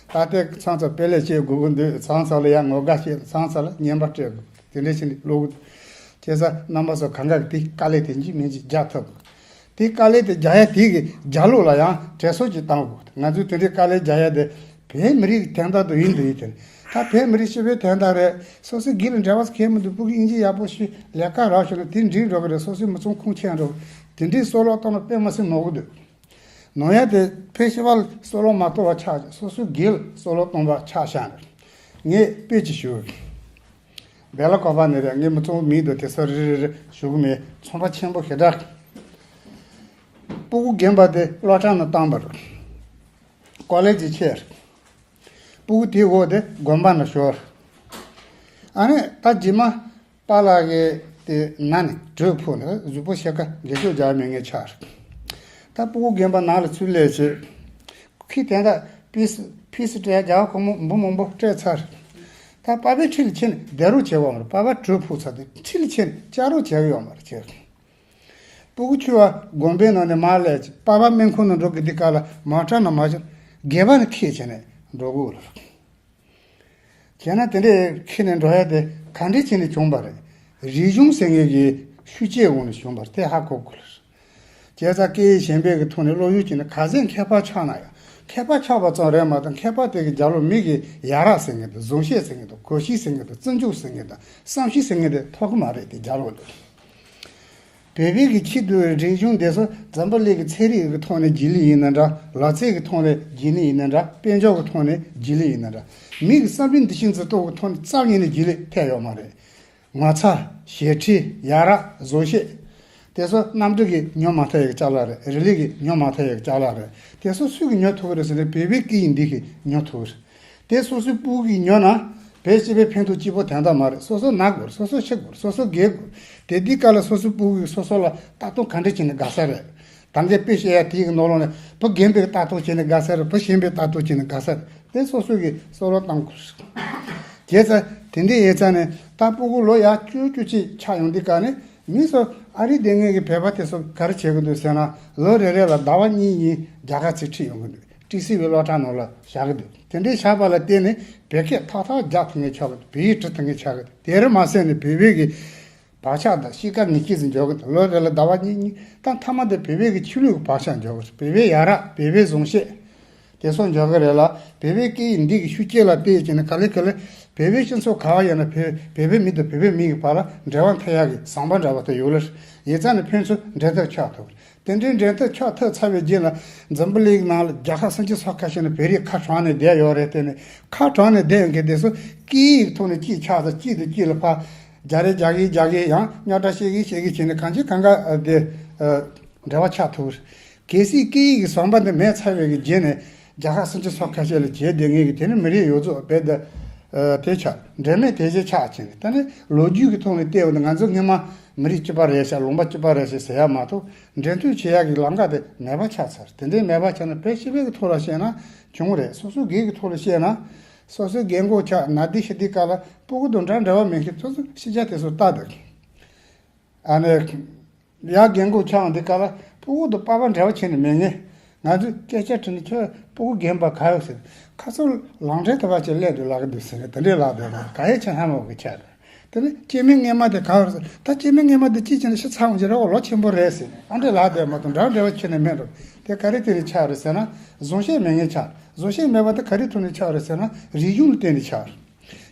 ད་ལྟའི་མཚམས་སུ་དཔེ་ལེགས་བཤད་དགོས་ཀྱི་འདུག་མཚམས་སུ་ལ་ཡང་ངོ་དགའ་བཤད། མཚམས་སུ་ལ་རྔན་པ་སྤྲད་དགོས། དེ་འདྲ་བྱས་ནས་ཀློག་གི་འདུག་བྱས་ཙང་རྣམ་པ་ཚོ་གང་ག་གིས་དེ་དཀའ་ལས་དེ་འཇིགས་མེད་ཅིག་རྒྱག་ཐུབ། དེ་དཀའ་ལས་དེ་རྒྱག་ཡ་དེ་གི་རྒྱབ་ལོགས་ལ་ཡང་དྲན་གསོ་ཅིག་བཏང་དགོས། ང་ཚོས་དེ་འདྲའི་དཀའ་ལས་རྒྱག་ཡ་དེ་བོད་མི་རིགས་ཀྱི་དོན་དག་ཏུ་ཡིན་དུ་ཡིན་དེ། ད་བོད་མི་རིགས་སྤྱི་པའི་དོན་དག་རེད། སོ་སོའི་སྒེར་ལ་འབྲེལ་བ་གང་ཡང་མི་འདུག་ཕྲུ་གུ་དབྱིན་ཇི་ཡག་པོ་ཞིག་ལས་ཀ་རག་བྱུང་ན་དེ་འགྲིག་འགྲོ་གི་རེད། སོ་སོའི་མི་ཚང་ཁུངས་ཁྱེར་འགྲོ་གི། དེ་འདྲའི་བསམ་བློ་བཏང་ན་དཔེ་མི་སྲིད་ནོར་གི་འདུག་ནོར་ཡ་དེ་ཕལ་ཆེ་བ་ལ་བསམ་བློ་མ་གཏོང་བ་ཆགས་ཀྱི། སོ་སོའི་སྒེར་ལ་བསམ་བློ་གཏོང་བ་ཆགས་ཤག་རེད། ངས་དཔེ་ཅིག་ཞུ་གི། སྦེ་ལ་ཀོ་པ་ནས་རེད། ངས་མི་ཚང་མིང་དང་དེ་ཚོ་རེ་རེ་རེ་ཞུ་གི་མེད། ཚོང་པ་ཆེན་པོ་ཞེ་དྲག་ཕྲུ་གུ་རྒན་པ་དེ་སློབ་གྲྭ་ནང་བཏང་བ་རེད། ཀོ་ལེ་ཇི་ཆེད་རེད། ཕྲུ་གུ་དེའི་འོག་དེ་དགོན་པ་ནང་ཞོག་ཨ་ནི་ད་རྗེས་མ་པཱ་ལགས་ཀྱིས་དེ་ན་ནས་དྲོད་ཕུག་ནས་གཟུགས་པོ་ཤེད་ཀ་དགེ་ཕྱོགས་རྒྱག་མེད་ངེས་ཆགས་རེད། ད་ཕྲུ་གུ་རྒན་པ་ནང་ལ་ཚུར་སླེབས་བྱས། ཁོས་དེ་འདྲ་ཕི་སི་ཕི་སི་སྤྲད། རྒྱ་གར་སྒོར་མོ་འབུམ་མང་པོ་སྤྲད་ཚར། ད་པཱ་ཕའི་འཁྲིས་ལ་ཕྱིན་ནས་བསྡད་རོགས་བྱེད་ཡོད་མ་རེད། པཱ་ཕ་དྲོད་ཕུག་ཚར་དུས་འཁྲིས་ལ་ཕྱིན་ནས་བཅར་རོགས་བྱེད་ཡོད་མ་རེད། ཁྱེད་ཕྲུ་གུ་ཆུང་བ་དགོན་པའི་ནང་ནས་མར་སླེབས་བྱས་པཱ་ཕ་སྨན་ཁང་ནང་འགྲོ་དགོས་དུས་སྐབས་ལ་མོ་ཊ་ནང་མ་བཞག་སྒལ་པ་ནས་འཁྱེར་བྱས་ནས་འགྲོ་དགོས་རེད། བྱས་ན་དེ་འདྲའི་འཁྱེར་ནས་འགྲོ་ཡ་དེ་ག་འདྲས་བྱས་ནས་བྱུང་བ་རེད། རིག་གཞུང་ཟེར་མཁན་གྱི་ཤུགས་རྐྱེན་འོག་ནས་བྱུང་བ་རེད། དེ་ཧ་གོ་དགོས་རེད། བྱས་ཙང་སྐད་ཡིག་གཞན་པའི་གི་ཐོག་ནས་སློབ་ཡོན་བྱས་ནས་ག་ཚད་མཁས་པ་ཆགས་ན་ཡང་མཁས་པ་ཆགས་པ་ཙམ་རེད་མ་གཏོགས་མཁས་པ་དེ་གི་རྒྱབ་ལོགས་མི་གི་ཡ་རབས་ཟེར་མཁན་དང་། གཟུགས་བྱད་ཟེར་མཁན་དང་། གོམས་གཤིས་ཟེར་མཁན་དང་། བརྩི་འཇོག་ཟེར་མཁན་དང་། བསམ་ཤེས་ཟེར་མཁན་དེ་ཐོབ་གི་མ་རེད། དེ་རྒྱབ་ལོགས་ལ། བོད་པའི་གི་ཆེད་དུ་རིག་གཞུང་དེ་ཚོ་འཛམ་བུ་གླིང་གི་ཚན་རིག་གི་ཐོག་ནས་རྗེས་ལུས་ཡིན་ན་འདྲ། ལག་རྩལ་གི་ཐོག་ནས་རྗེས་ལུས་ཡིན་ན་འདྲ། དཔལ་འབྱོར་གི་ཐོག་ནས་རྗེས་ལུས་ཡིན་ན་འདྲ། མི་གི་བསམ་པའི་འདུ་ཤེས་འཛིན་སྟངས་གི་ཐོག་ནས་རྩ་བ་ཉིད་ནས་རྗེས་ལུས་ཐེབས་ཡོད་མ་རེད། ངོ་ཚ། ཞེ་ཁྲེལ། ཡ་རབས། བཟོ་ཤེས། དེ་ཚོ་གནམ་གྲུ་གིས་ཉོ་མ་ཐུབ་ཡག་ཅ་ལག་རེད། རི་ལི་གིས་ཉོ་མ་ཐུབ་ཡག་ཅ་ལག་རེད། དེ་ཚོ་སུ་གིས་ཉོ་ཐུབ་ཀྱི་རེད་ཟེར་ན་བོད་པའི་སྐད་ཡིག་འདི་གིས་ཉོ་ཐུབ་ཀྱི་རེད། དེ་སོ་སོའི་སྤུ་གུ་གིས་ཉོ་ན་བོད་སྤྱི་པའི་ཕན་ཐོགས་གཅིག་པོ་དོན་དག་མ་རེད། སོ་སོ་ན་དགོས་རེད། སོ་སོ་ཤི་དགོས་རེད། སོ་སོ་རྒས་དགོས་རེད། དེ་དུས་སྐབས་ལ་སོ་སོའི་སྤུ་གུ་གིས་སོ་སོ་ལ་ལྟ་རྟོག་ག་འདྲ་བྱས་ནས་དགའ་ས་རེད། ད་གིན་དཔེ་བཤད་ཡ་དེའི་ནང་ལོགས་ནས་བུ་རྒན་པས་ལྟ་རྟོག་བྱས་ནས་དགའ་ས་རེད། བུ་གཞོན་པས་ལྟ་རྟོག་བྱས་ནས་དགའ་ས་རེད། དེ་སོ་སོ་གིས་བསམ་བློ་བཏང་དགོས་རེད། བྱས་ཙང་དེ་འདྲ་ཡིན་ཙང་ནས་ད་སྤུ་གུ་ལོ་ཡར་བཅུ་བཅུ་གཅིག་ཆགས་ཡོང་དུས་སྐབས་ནས་མི་ཚོ་ཨ་རིའི་སྡོད་མཁན་གྱི་བོད་པ་དེ་ཚོ་ག་རེ་བྱེད་ཀྱི་འདུག་ཟེར་ན། ལོ་རེ་རེ་ལ་ཟླ་བ་གཉིས་གཉིས་རྒྱ་གར་ཚུར་ཁྲིད་ཡོང་གི་འདུག་ཊི་སི་ཝི་སློབ་གྲྭ་ནང་ལ་བཞག་གི་འདུག་དེ་འདྲའི་བཞག་པ་ལ་བརྟེན་ནས་བོད་སྐད་ཏག་ཏག་རྒྱག་ཐུབ་མཁན་ཆགས་ཀྱི་འདུག་བོད་ཡིག་འབྲི་ཐུབ་མཁན་ཆགས་ཀྱི་འདུག་དེར་མ་ཟད་ནས་བོད་པའི་གི་བག་ཆགས་དང་གཤིས་ཀ་ཉིན་གཅིག་ཙམ་འཇོག་གི་འདུག་ལོ་རེ་ལ་ཟླ་བ་གཉིས་གཉིས་དང་མཐའ་མ་དེ་བོད་པའི་གི་ཆོས་ལུགས་ཀྱི་བག་ཆགས་འཇོག་གི་རེད། བོད་པའི་ཡ་རབས། བོད་པའི་གཟུངས་བཤད་དེ་ཚོ་འཇོག་གི་རེད་ལ། བོད་པའི་སྐད་ཡིག་འདི་གི་ཤུགས་རྐྱེན་ལ་བརྟེན་བྱས་ནས་ག་ལེ་ག་ལེ་བོད་པའི་སྤྱི་ཚོགས་ག་བ་ཡོད་ན་བོད་བོད་པའི་མི་དང་བོད་པའི་མི་གི་བར་ལ་འབྲེལ་བ་འཐབ་ཡག་གི་ཟམ་པ་འདྲ་བ་དེ་ཡོད་ལ། ཡིན་ཙང་ནས་ཕན་ཚུན་འབྲེལ་ཐག་ཆོད་ཐུབ། དེ་འདྲའི་འབྲེལ་ཐག་ཆོད་ཐུབ་ཚར་བའི་རྗེས་ལ་འཛམ་བུ་གླིང་ནང་ལ་རྒྱལ་ཁབ་སུམ་ཅུ་སོ་ཁ་ཤས་ནས་བོད་རིགས་ཁ་གྲངས་ནས་བསྡད་ཡོད་རེད། དེ་ནས་ཁ་གྲངས་ནས་བསྡད་ཡོད་མཁན་དེ་ཚོ་སྐད་ཡིག་ཐོག་ནས་གཅིག་ཆགས་ཚར། གཅིག་དང་གཅིག་ལ་ཕར་རྒྱག་རེས་རྒྱག་གིན་རྒྱག་གིན་ཡང་རྙོག་དྲ་བཤད་གིན་བཤད་གིན་བྱས་ནས་གང་ཅི་གང་ག་དེ་འབྲེལ་བ་ཆགས་ཐུབ། གལ་སྲིད་སྐད་ཡིག་གི་ཟམ་པ་འདི་མེད་ཚར་བའི་གི་རྗེས་ནས་རྒྱལ་ཁབ་སུམ་ཅུ་སོ་ཁ་ཤས་ལ་བྱས་བསྡད་མཁན་གི་དེ་ནི་མི་རིགས་ཡོངས་རྫོགས་རྦད་དེ་དེ་ཆགས། འབྲེལ་མེད་དེ་བཞིན་ཆགས་ཕྱིན། ད་ནི་ལོ་རྒྱུས་ཀྱི་ཐོག་ནས་བལྟས་པ་ན་ང་ཚོ་སྔོན་མ་མི་རིགས་གཅིག་པ་རེད་ཤག་ལུང་པ་གཅིག་པ་རེད་ཤག་ཟེར་ཡ་མ་གཏོགས་འབྲེལ་མཐུད་བྱེད་ཡག་གི་ལམ་ཁ་དེ་མེད་པ་ཆགས་ཚར། དེ་འདྲའི་མེད་པ་ཆགས་ན་བོད་སྤྱི་པའི་གི་ཐོག་ལ་བཤད་ན་བྱུང་རེད། སོ་སོའི་སྒེར་གྱི་ཐོག་ལ་བཤད་ན་སོ་སོའི་རྒན་གོག་ཆགས་ན་དེ་ཤི་དུས་སྐབས་ལ་སྤུ་གུ་དང་འདྲ་འདྲ་བ་མེད་མཁན་སོ་སོ་ཤི་ཆ་དེ་ཚོ་ལྟ་དགོས། ཨ་ནི། ཡར་རྒན་གོག་ཆགས་འདི་ག་ལ་སྤུ་གུ་དང་པ་ཕ་འབྲེལ་བ་བྱས་ནས་མེད་ངེས། ང་ཚོས་སྐད་ཆ་དྲིས་ན་ཁྱོད་སྤུ་གུ་རྒན་པ་ག་ཡོད་ཟེར། ཁ་སང་ལམ་འབྲས་དུ་བ་ཅིག་སླེབས་འདུག་ལབ་ཀྱི་འདུག་ཟེར་ནས་དེ་འདྲས་ལབ་བསྡད་རེད། ག་ཡེ་ཆེ་ཧ་མ་གི་ཆགས་རེད། དེ་ནས་སྐྱེ་དམན་སྔོན་མ་དེ་ག་ཡོད་ཟེར། ད་སྐྱེ་དམན་སྔོན་མ་དེ་ཅི་བྱས་ནས་ཤི་ཚར་འོང་གི་རེད། འོ་ལོ་ཆེན་པོ་རེད་ཟེར་ནས་ཨ་འདྲས་ལབ་བསྡད་མ་གཏོགས་འདྲ་འབྲེལ་བ་བྱས་ནས་མེད་འགྲོ། དེ་ག་རེ་བརྟེན་ནས་ཆགས་རེད་ཟེར་ན་གཟུངས་བཤད་མེད་ངེས་ཆགས། གཟུངས་བཤད་མེད་པ་དེ་ག་རེ་ཐོག་ནས་ཆགས་རེད་ཟེར་ན་རིག་གཞུང་ལ་བརྟེན་ནས་ཆགས་རེད།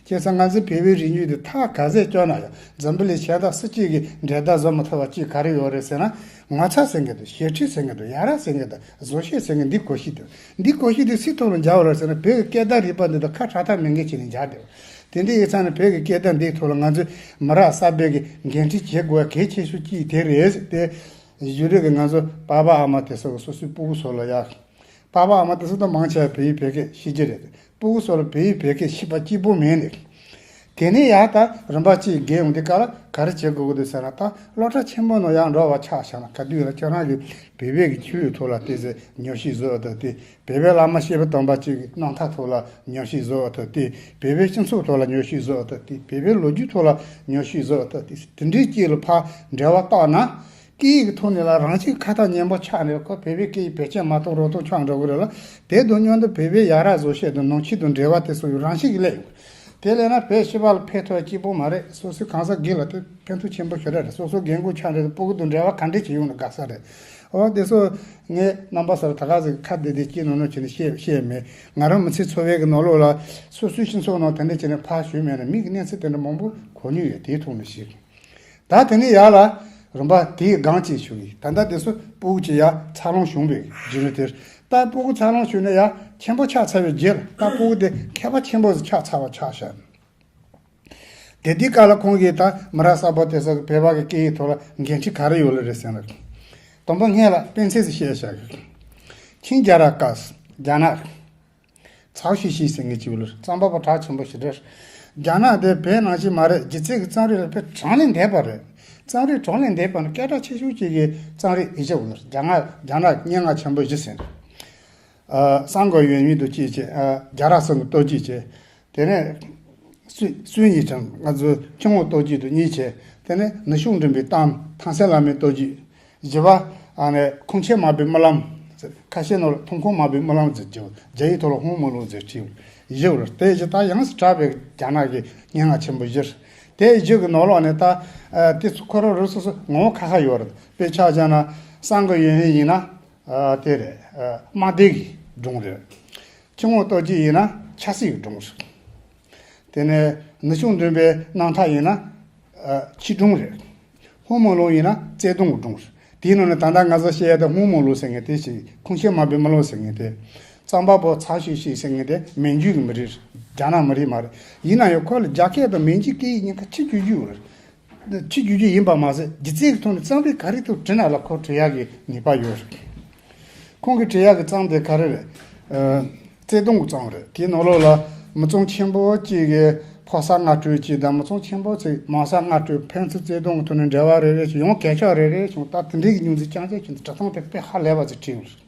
བྱས་ཙང་ང་ཚོའི་བོད་པའི་རིག་གནས་འདི་ཐག་ག་ཚད་བཅད་ན་ཡང་འཛམ་བུ་གླིང་གཞན་དག་སུ་གཅིག་གིས་འགྲན་ཟླ་བཟོ་མི་ཐུབ་པ་གཅིག་ག་རེ་ཡོད་རེད་ཟེར་ན། ངོ་ཚ་ཟེར་མཁན་དང་ཞེ་ཁྲེལ་ཟེར་མཁན་དང་ཡ་རབས་ཟེར་མཁན་དང་བཟོ་ཤེས་ཟེར་མཁན་འདི་གོ་ཤེས་དང་འདི་གོ་ཤེས་དེ་སུའི་ཐོག་ལ་འཇགས་པ་རེད་ཟེར་ན་བོད་ཀྱི་སྐད་བརྡ་རིག་པ་འདི་དང་ཁ་ཁྲ་ཐག་མེད་མཁན་ཅིག་ནས་འཇགས་བསྡད་པ། དེ་འདྲ་ཡིན་ཙང་ནས་བོད་ཀྱི་སྐད་བརྡ་འདིའི་ཐོག་ལ་ང་ཚོས་མི་རབས་གསར་པའི་གི་འགན་འཁྲི་བྱེད་དགོས་པ་གལ་ཆེ་ཤོས་གཅིག་དེ་རེད་ཟེར་ཏེ། གཞུག་རེས་ཀྱི་ང་ཚོ་པ་ཕ་ཨ་མ་དེ་ཚོ་གི་སོ་སོའི་སྤུ་གུ་ཚོ་ལ་ཡ། པ་ཕ་ཨ་མ་དེ་ཚོ་ད་མང་ཆེ་བ་བོད་ཡིག་བོད་སྐད་ཤེས་ཀྱི་རེད། སྤུ་གུ་ཚོ་ལ་བོད་ཡིག་བོད་སྐད་ཤེས་པ་གཅིག་པོ་མེད་ནས། དེ་ནས་ཡར་ད་རིམ་པ་གཅིག་བརྒལ་ཡོང་དུས་སྐབས་ལ་ག་རེ་བྱེད་དགོས་ཀྱི་འདུག་ཟེར་ན། ད་སློབ་གྲྭ་ཆེན་པོ་ནང་ཡར་འགྲོ་བ་ཆགས་བཞག་ན་ག་དུས་ལ་ཁྱོད་རང་གིས་བོད་པའི་གི་ཆོས་ལུགས་ཐོག་ལ་ཏོག་ཙམ་ཉམས་ཞིབ་བཟོ་འོ་ཐུབ་སྟེ། བོད་པའི་བླ་མ་སྐྱེས་བུ་དམ་པ་གཅིག་གི་རྣམ་ཐར་ཐོག་ལ་ཉམས་ཞིབ་བཟོ་འོ་ཐུབ་སྟེ། བོད་པའི་སྤྱི་ཚོགས་ཐོག་ལ་ཉམས་ཞིབ་བཟོ་འོ་ཐུབ་སྟེ། བོད་པའི་ལོ་རྒྱུས་ཐོག་ལ་ཉམས་ཞིབ་བཟོ་འོ་ཐུབ་སྟེ། དེ་འདྲའི་གཅིག་ལ་ཕར་འབྲེལ་བ་བཏགས་ན། སྐད་ཡིག་གི་ཐོག་ནས་ལ་རང་བཞིན་ཁ་ཐག་ཉེ་པོ་ཆགས་ནས་ཁོ་བོད་པའི་སྐད་ཡིག་བེད་སྤྱོད་མ་གཏོང་རོགས་གཏོང་ཆགས་འགྲོ་གི་རེད་ལ། དེ་དང་མཉམ་དུ་བོད་པའི་ཡ་རབས་བཟོ་ཤེས་དང་ནང་ཆོས་དང་འབྲེལ་བ་དེ་ཚོ་ཡང་རང་བཞིན་གྱིས་སླེབས་ཡོང་གི་རེད། དེ་སླེབས་ན་བོད་སྤྱི་པ་ལ་ཕན་ཐོགས་གཅིག་པོ་མ་རེད། སོ་སོའི་གང་ཟག་སྒེར་ལ་དེ་ཕན་ཐོགས་ཆེན་པོ་ཞེ་དྲག་རེད། སོ་སོ་རྒན་གོག་ཆགས་རེད། སྤུ་གུ་དང་འབྲེལ་བ་ག་འདྲས་བྱེད་ཡོང་ན་དགའ་ས་རེད། ཨོ་དེ་ཚོ་ངས་རྣམ་པ་ཚོར་ད་ག་ཟིག་ཁ་བདེ་བདེ་སྐྱེས་ནོ་ནོ་བྱས་ནས་བཤད་བཤད་མེད། ང་རང་མི་ཚེ་འཚོ་བའི་གི་ནང་ལོགས་ལ་སོ་སོའི་སྤྱི་ཚོགས་ནང་དེ་འདྲ་བྱས་ནས་ཕར་ཞུས་མེད་ན་མི་གི་གནས་ཚུལ་དེ་འདྲ་མང་པོ་གོ་མྱོང་ཡོད། དེའི་ཐོག་ནས་ཞིག་ད་དེ་ནས་ཡར་ལ་རིམ་པ་དེའི་སྒང་གཅིག་ཞུ་གི། ད་ལྟ་དེ་ཚོ་སྤུ་གུ་གཅིག་ཡར་འཚར་ལོངས་བྱུང་བའི་རྒྱུ་ནི་དེར། ད་སྤུ་གུ་འཚར་ལོངས་བྱུང་ནས་ཡར་ཆེན་པོ་ཆགས་ཚར་བའི་རྗེས་ལ་ད་སྤུ་གུ་དེ་མཁས་པ་ཆེན་པོ་ཞིག་ཆགས་ཚར་བ་ཆགས་ཤག་དེ་དུས་སྐབས་ལ་ཁོང་གིས་ད་མི་རབས་གསར་པ་དེ་ཚོ་གི་བོད་པ་གི་སྐད་ཡིག་ཐོག་ལ་འགན་འཁྲི་ག་རེ་ཡོད་ལེ་རེད་ཟེར་ན། དང་པོ་སྔོན་ལ་སྤེན་ཚེས་སུ་བཤད་བཞག་གི། ཆིང་རྒྱལ་རབས་སྐབས་རྒྱ་ནག་ཚའོ་ཞི་ཞི་ཟེར་མཁན་ཅིག་ཡོད་ལེ། རྩོམ་པ་པོ་གྲགས་ཆེན་པོ་ཞེ་དྲག་རྒྱ་ནག་དེ་བོད་ནང་བཞིན་མ་རེད། སྒྱུ་རྩལ་གྱི་རྩོམ་རིག་ལ་དཔེ་གྲངས་ལས་འདས་པ་རེད། རྩོམ་རིག་གྲངས་ལས་འདས་པ་ནི་སྐད་གྲགས་ཆེ་ཤོས་གཅིག་གི་རྩོམ་རིག་ཡི་གེ་ཡོད་ལེ། རྒྱ་ནག་རྒྱ་ནག་སྙན་ངག་ཆེན་པོ་བཞི་ཟེར། ཨ། གསང་སྒོ་ཡོན་མིན་དང་བཅས་བྱས། ཨ། རྒྱལ་རབས་གསུམ་གྱི་སྟོབས་བརྒྱུད་བྱས། དེ་ནས་སུ་སུ་གཉིས་དང་ང་ཚོ་ཁྱུང་པོ་སྟོབས་བརྒྱུད་དང་གཉིས་བྱས། དེ་ནས་ནུ་ཤུང་འགྲིམ་པའི་གཏམ་ཐང་སན་བླ་མའི་སྟོབས་བརྒྱུད། བཞི་པ་ཨ་ནི་ཁུངས་ཆེན་མ་པའི་རྨི་ལམ། ཁ་ཤས་ནང་ལ་ཐོང་ཁུངས་མ་པའི་རྨི་ལམ་ཟེར་གྱི། རྒྱ་ཡིག་ཐོག་ལ་ཧུང་མུ་ལུང་ཟེར་བྲིས། བཞི་བར་དེ་བཞི་ད་ཡོངས་སུ་གྲགས་པའི་རྒྱ་ནག་གི་སྙན་ངག་ཆེན་པོ་བཞི། དེ་བཞི་གི་ནང་ལོགས་ནས་ད་ཨ་དེ་ཚོ་ཁོ་རང་རང་སོ་སོ་ངོ་བོ་ཁ་ཁ་ཡོད་རེད། དཔེར་ཆ་བཞག་ན་གསང་སྒོ་ཡོན་མིན་ཡིན་ན། ཨ། དེ་རེད། ཨ། དམག་སྡེ་གི་སྒྲུང་རེད། ཁྱུང་པོ་སྟོབས་བརྒྱུད་ཡིན་ན་ཆབ་སྲིད་ཀྱི་སྒྲུང་རེད། དེ་ནས་ནུ་ཤུང་འགྲིམ་པའི་རྣམ་ཐར་ཡིན་ན། ཨ། ཁྱི་སྒྲུང་རེད། ཧུང་མུ་ལུང་ཡིན་ན་བརྩེ་དུང་གི་སྒྲུང་རེད། དེའི་ནང་ནས་ད་ལྟ་ང་ཚོ་བཤད་ཡ་དེ་ཧུང་མུ་ལུང་ཟེར་མཁན་དེ་ཞིག་ཁུངས་ཆེན་མ་པའི་རྨི་ལམ་ཟེར་མཁན་དེ། རྩོམ་པ་པོ་ཚའོ་ཞི་ཞི་ཟེར་མཁན་དེ་མན་ཇུའི་གི་མི་རིགས་རེད། རྒྱ་ནག་མི་རིགས་མ་རེད། ཡིན་ན་ཡང་ཁོ་ལ་རྒྱ་སྐད་དང་མན་ཇུའི་སྐད་ཡིག་གཉིས་ཀ་ཆེས་རྒྱུས་རྒྱུས་ཡོད་རེད། ཆེས་རྒྱུས་རྒྱུ་ཡིན་པ་མ་ཟད་སྒྱུ་རྩལ་གྱི་ཐོག་ནས་རྩོམ་རིག་ག་རེ་ཐུག་བྲིས་ན་ལ་ཁོ་བྲི་ཡག་གི་ནུས་པ་ཡོད་རེད། ཁོང་གིས་བྲིས་ཡག་གི་རྩོམ་དེ་ག་རེ་རེད། ཨ། བརྩེ་དུང་གི་རྩོམ་རེད། དེའི་ནང་ལོགས་ལ་མི་ཚང་ཆེན་པོ་གཅིག་གི་ཕོ་གསར་ལྔ་སྤྲུལ་གཅིག་དང་མི་ཚང་ཆེན་པོ་ཚོའི་མོ་གསར་ལྔ་སྤྲུལ་ཕན་ཚུན་བརྩེ་དུང་གི་ཐོག་ནས་འབྲེལ་བ་རེ་རེ་བྱུང་། ཡང་གད་ཕྱགས་རེ་རེ་བྱུང་། ད་དེ་འདྲའི་གི་སྙུང་ཚིག་རྐྱང་རྐྱང་བྱས་ནས་བྲིས་ཐངས་དེ་དཔེ་ཧ་ལས་པ་ཅིག་བྲིས་ཡོད་རེད།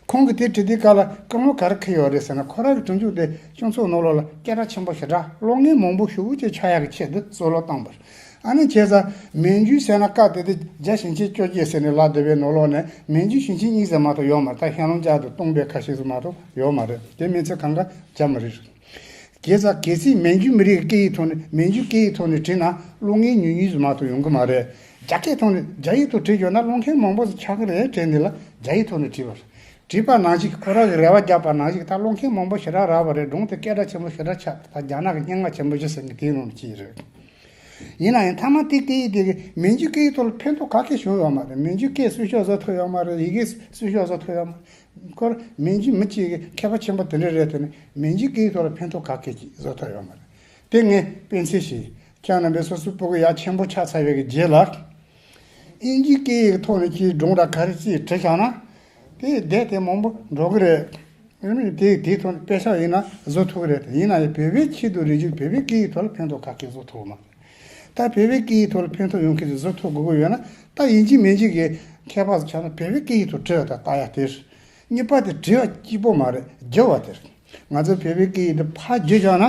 ཁོང་གིས་དེ་བྲིས་དུས་སྐབས་ལ་ཀུན་སློང་ག་རེ་འཁྱེར་ཡོད་རེད་ཟེར་ན། ཁོ་རང་གི་སྒྲུང་རྒྱུགས་དེ་སྤྱི་ཚོགས་ནང་ལོགས་ལ་སྐད་གྲགས་ཆེན་པོ་ཞེ་དྲག་གློག་བརྙན་མང་པོ་ཞེ་པོ་ཅིག་ཆགས་ཡག་གི་ཆེད་དུ་གཙོ་བོ་བཏང་པ་རེད། ཨ་ནི་བྱས་ཙང་མན་ཇུ་ཟེར་ན་སྐབས་དེ་དུས་རྒྱ་ཞིང་ཆེན་བཅོ་བརྒྱད་ཟེར་ནས་ལབ་བསྡད་པའི་ནང་ལོགས་ནས་མན་ཇུ་ཞིང་ཆེན་གཉིས་ཙམ་མ་གཏོགས་ཡོད་མ་རེད། ད་ཧེ་ལུང་ཅཱ་དང་ཏུང་པེ་ཁ་ཤས་ཙམ་མ་གཏོགས་ཡོད་མ་རེད། དེ་མིན་ཚད་གང་ག་རྒྱ་མི་རིགས་རེད། བྱས་ཙང་གལ་སྲིད་མན་ཇུ་མི་རིགས་ཀྱི་སྐད་ཡིག་ཐོག་ནས་མན་ཇུ་སྐད་ཡིག་ཐོག་ནས་བྲིས་ན་གློག་བརྙན་ཉུང་ཉུང་ཙམ་མ་གཏོགས་ཡོང་གི་མ་རེད། རྒྱ་སྐད་ཐོག་ནས་རྒྱ་ཡིག་ཐོག་བྲིས་ཡོད་ན་གློག་བརྙན་མང་པོ་ཞིག་ཆགས་ཀྱི་རེད་དྲན་ནས་ལ་རྒྱ་ཡིག་ཐོག་ནས་བྲིས་པ་རེད། བྲིས་པ་ནང་བཞིན་ཁོ་རང་གི་རེ་བ་བརྒྱབ་པ་ནང་བཞིན་ད་གློག་བརྙན་མང་པོ་ཞེ་དྲག་རག་པ་རེད། སྒྲུང་དེ་སྐད་གྲགས་ཆེན་པོ་ཞེ་དྲག་ཆགས། ད་རྒྱ་ནག་གི་སྙན་ངག་ཆེན་པོ་བཞི་ཟེར་མཁན་དེའི་ནང་གཅིག་རེད། ཡིན་ན་ཡང་མཐའ་མ་དེ་སྐད་ཡིག་དེ་གི་མན་ཇུ་སྐད་ཡིག་ཐོག་ལ་ཕན་ཐོགས་ག་གེ་བྱུང་ཡོད་མ་རེད། མན་ཇུ་སྐད་གསོལ་ཤོག་བཟོ་ཐུབ་ཡོད་མ་རེད། ཡི་གེ་གསོལ་ཤོག་བཟོ་ཐུབ་ཡོད་མ་རེད། ཁོ་མན་ཇུ་མི་གཅིག་གི་མཁས་པ་ཆེན་པོ་དེ་འདྲ་རེད་དེ་ནི་མན་ཇུ་སྐད་ཡིག་ཐོག་ལ་ཕན་ཐོགས་ག་གེ་ཅིག་བཟོ་ཐུབ་ཡོད་མ་རེད། དེ་ངས་སྤེན་ཚེ་ཞིག་ཁྱེད་རྣམ་པས་སོ་སོའི་སྤུ་གུ་ཡར་ཆེན་པོ་ཆགས་ཚར་བའི་གི་རྗེས་ལ། ཨིན་ཇིའི་སྐད་ཡིག་ཐོག་ནས་ཅིག་སྒྲུང་དང་ག་རེ་ཅིག་བྲིས་བཞག་ན། དེ་བསྡད་དེ་མང་པོ་འགྲོ་གི་རེད། ཨ་ནི་དེ་དེའི་ཐོག་ནས་དཔེ་ཆ་ཡིན་ན་བཟོ་ཐུབ་ཀྱི་རེད། ཡིན་ན་ཡང་བོད་པའི་ཆེད་དུ་རེ་ཞིག་བོད་པའི་སྐད་ཡིག་ཐོག་ལ་ཕན་ཐོགས་ག་གེ་བཟོ་ཐུབ་མ་རེད། ད་བོད་པའི་སྐད་ཡིག་ཐོག་ལ་ཕན་ཐོགས་ཡོང་མཁན་ཅིག་བཟོ་ཐུབ་དགོས་ཀྱི་ཡོད་ན། ད་ཡིན་གཅིག་མིན་གཅིག་གི་མཁས་པ་ཚོ་ཆགས་ན་བོད་པའི་སྐད་ཡིག་ཐོག་བྲིས་པ་དང་ལྟ་ཡ་དེ་རེད། གཉིས་པ་དེ་བྲིས་པ་གཅིག་པོ་མ་རེད། བསྒྱུར་བ་དེ་རེད། ང་ཚོས་བོད་པའི་སྐད་ཡིག་དེ་ཕར་བསྒྱུར་བཞག་ན་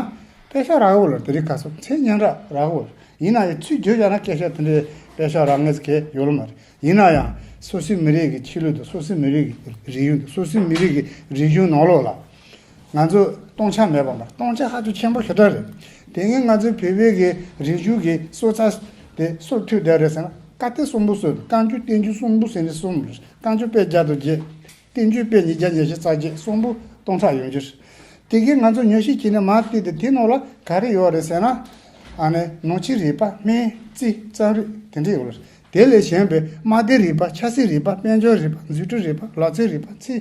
དཔེ་ཆ་རག་གི་ཡོད་ལ། དེ་རིང་ཁ་སང་ཚད་སྙན་གྲགས་རག་གི་ཡོད་ལ། ཡིན་ན་ཡང་ཚུར་བསྒྱུར་བཞག་ན་སྐད་ཆ་དེ་འདྲའི་དཔེ་ཆ་རག་མཁན་ཟེར་མཁན་ཡོད་ལ་མ་རེད། ཡིན་ན་ཡང་སོ་སོའི་མི་རིགས་ཀྱི་ཆོས་ལུགས་དང་སོ་སོའི་མི་རིགས་ཀྱི་རིག་གཞུང་དང་སོ་སོའི་མི་རིགས་ཀྱི་རིག་གཞུང་ནང་ལོགས་ལ་ང་ཚོ་སྟོང་ཆ་མེད་པ་མ་རེད། སྟོང་ཆ་ཧ་ཅང་ཆེན་པོ་ཞེ་དྲག་རེད། དེ་སྔོན་ང་ཚོའི་བོད་པའི་གི་རིག་གཞུང་གི་སྲོལ་རྩ་དེ་སྲོལ་མཐུད་བསྡད་རེད་ཟེར་ན། བཀའ་གཏེར་གསུམ་པོ་སྲོལ། བཀའ་འགྱུར་བསྟན་འགྱུར་གསུམ་པོ་ཟེར་ནས་གསུམ་རེད། བཀའ་འགྱུར་དཔེ་བརྒྱ་དང་བརྒྱད། བསྟན་འགྱུར་དཔེ་ཉིས་བརྒྱ་ཉི་ཤུ་རྩ་བརྒྱད། གསུམ་པོ་སྟོང་ཕྲག་ཡོད་རྒྱུ་རེད། དེ་གིས་ང་ཚོ་ཉོ་ཤེས་བྱས་ནས་མར་བལྟས་ཏེ་དེ་ནང་ལ་ག་རེ་ཡོད་རེད་ཟེར་ན། ཨ་ནི་ནང་ཆོས་རིག་པ། སྨན་རྩིས། རྩོམ་རིག་དེ་འདྲ་ཡོད་རེད། དེ་ལས་གཞན་པའི་དམག་སྡེ་རིག་པ། ཆབ་སྲིད་རིག་པ། དཔལ་འབྱོར་རིག་པ། འཛུགས་སྐྲུན་རིག་པ། ལག་རྩལ་རིག་པ། ཚན་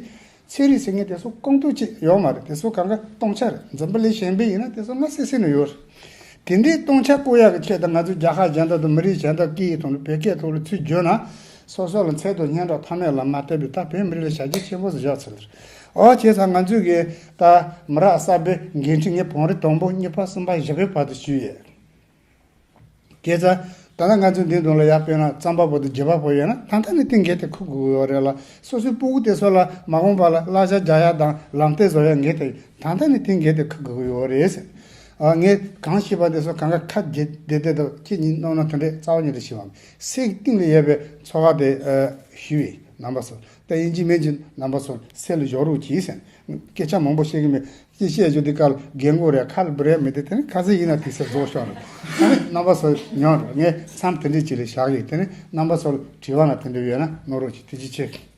ཚན་རིག་ཟེར་མཁན་དེ་ཚོ་སྐོང་ཐུབ་ཅིག་ཡོད་མ་རེད། དེ་ཚོ་གང་ག་སྟོང་ཆ་རེད། འཛམ་བུ་གླིང་གཞན་པའི་ཡིན་ན་དེ་ཚོ་སྔ་སེ་སེ་ནས་ཡོད་རེད། དེ་འདྲའི་སྟོང་ཆ་བཀོལ་ཡག་གི་ཆེད་དུ་ང་ཚོས་རྒྱལ་ཁབ་གཞན་དག་དང་མི་རིགས་གཞན་དག་སྐད་ཡིག་ཐོག་ནས་བོད་སྐད་ཐོག་ལ་ཚུར་བསྒྱུར་ན། སོ་སོ་ལ་ཚད་དང་སྙན་གྲགས་ཐ་མལ་ལ་མ་ལྟོས་པའི་ད་བོད་མི་རིགས་ལ་བྱ་རྒྱུ་ཆེན་པོ་ཞིག་བཞག་ཚར་ལ། ཨོ་བྱས་ཙང་ང་ཚོས་གི་ད་མི་རབས་གསར་པའི་འགན་འཁྲི་ངས་བང་རིམ་དང་པོ་གཉིས་པ་གསུམ་པ་བཞི་པའི་བར་དུ་ཞུས་ཡོད། བྱས་ཙང་ད་ལྟ་ང་ཚོའི་འདི་དོན་ལ་ཡར་དཔེར་ན་རྩོམ་པ་པོ་དང་སྒྱུར་བ་པོ་ཡོད་ན་ད་ལྟ་ནས་དེ་འགན་དེ་འཁུར་དགོས་ཡོད་རེད་ལ། སོ་སོའི་སྤུ་གུ་དེ་ཚོ་ལ་མ་འོངས་པ་ལ་བསླབ་བྱ་རྒྱག་ཡ་དང་ལམ་སྟོན་བཟོ་ཡ་འགན་དེ་ད་ལྟ་ནས་དེ་འགན་དེ་འཁུར་དགོས་ཀྱི་ཡོད་རེད་ཟེར། ཨ། ངས་གང་ཤེས་པ་དེ་ཚོ་གང་ག་ཁ་བདེ་བདེ་བདེ་དང་ཁྱེད་གཉིས་རྣམ་རྣམ་དེ་འདྲས་རྩ་བ་ཉིད་དུ་ཤེས་པ་མེད། སེམས་གཏིང་ལ་ཡོད་པའི་ཚོར་བ་དེ་ཨ་ཞུས་པས། རྣམ་པ་ཚོ། ད་ཡིན་གཅིག་མིན་གཅིག་རྣམ་པ་ཚོ་སེལ་ཞོར་རོགས་གྱིས་ཟེར། སྐད་ཆ་མང་པོ་བཤད་ཀྱི་མེད། ཅི་བཤད་རྒྱུ་དེ་ག་ལ་རྒན་གོག་རེད། ཁ་ལ་བུ་རེད། མི་དེ་དེ་ནི་ཁ་ཚིག་ཡིན་ན་དེ་ཚེ་རྫོགས་ཤོག་རེད། ཨ་ནི་རྣམ་པ་ཚོ་ཉོན་རེད། ངས་མཚམས་དེ་འདྲས་ཅིག་ལ་བཞག་ཡོད། དེ་ནི་རྣམ་པ་ཚོ་ལ་དྲི་བ་ན་དེ་འདྲས་ཡོད་ན་གནང་རོགས་གྱིས། ཐུགས་རྗེ་ཆེ།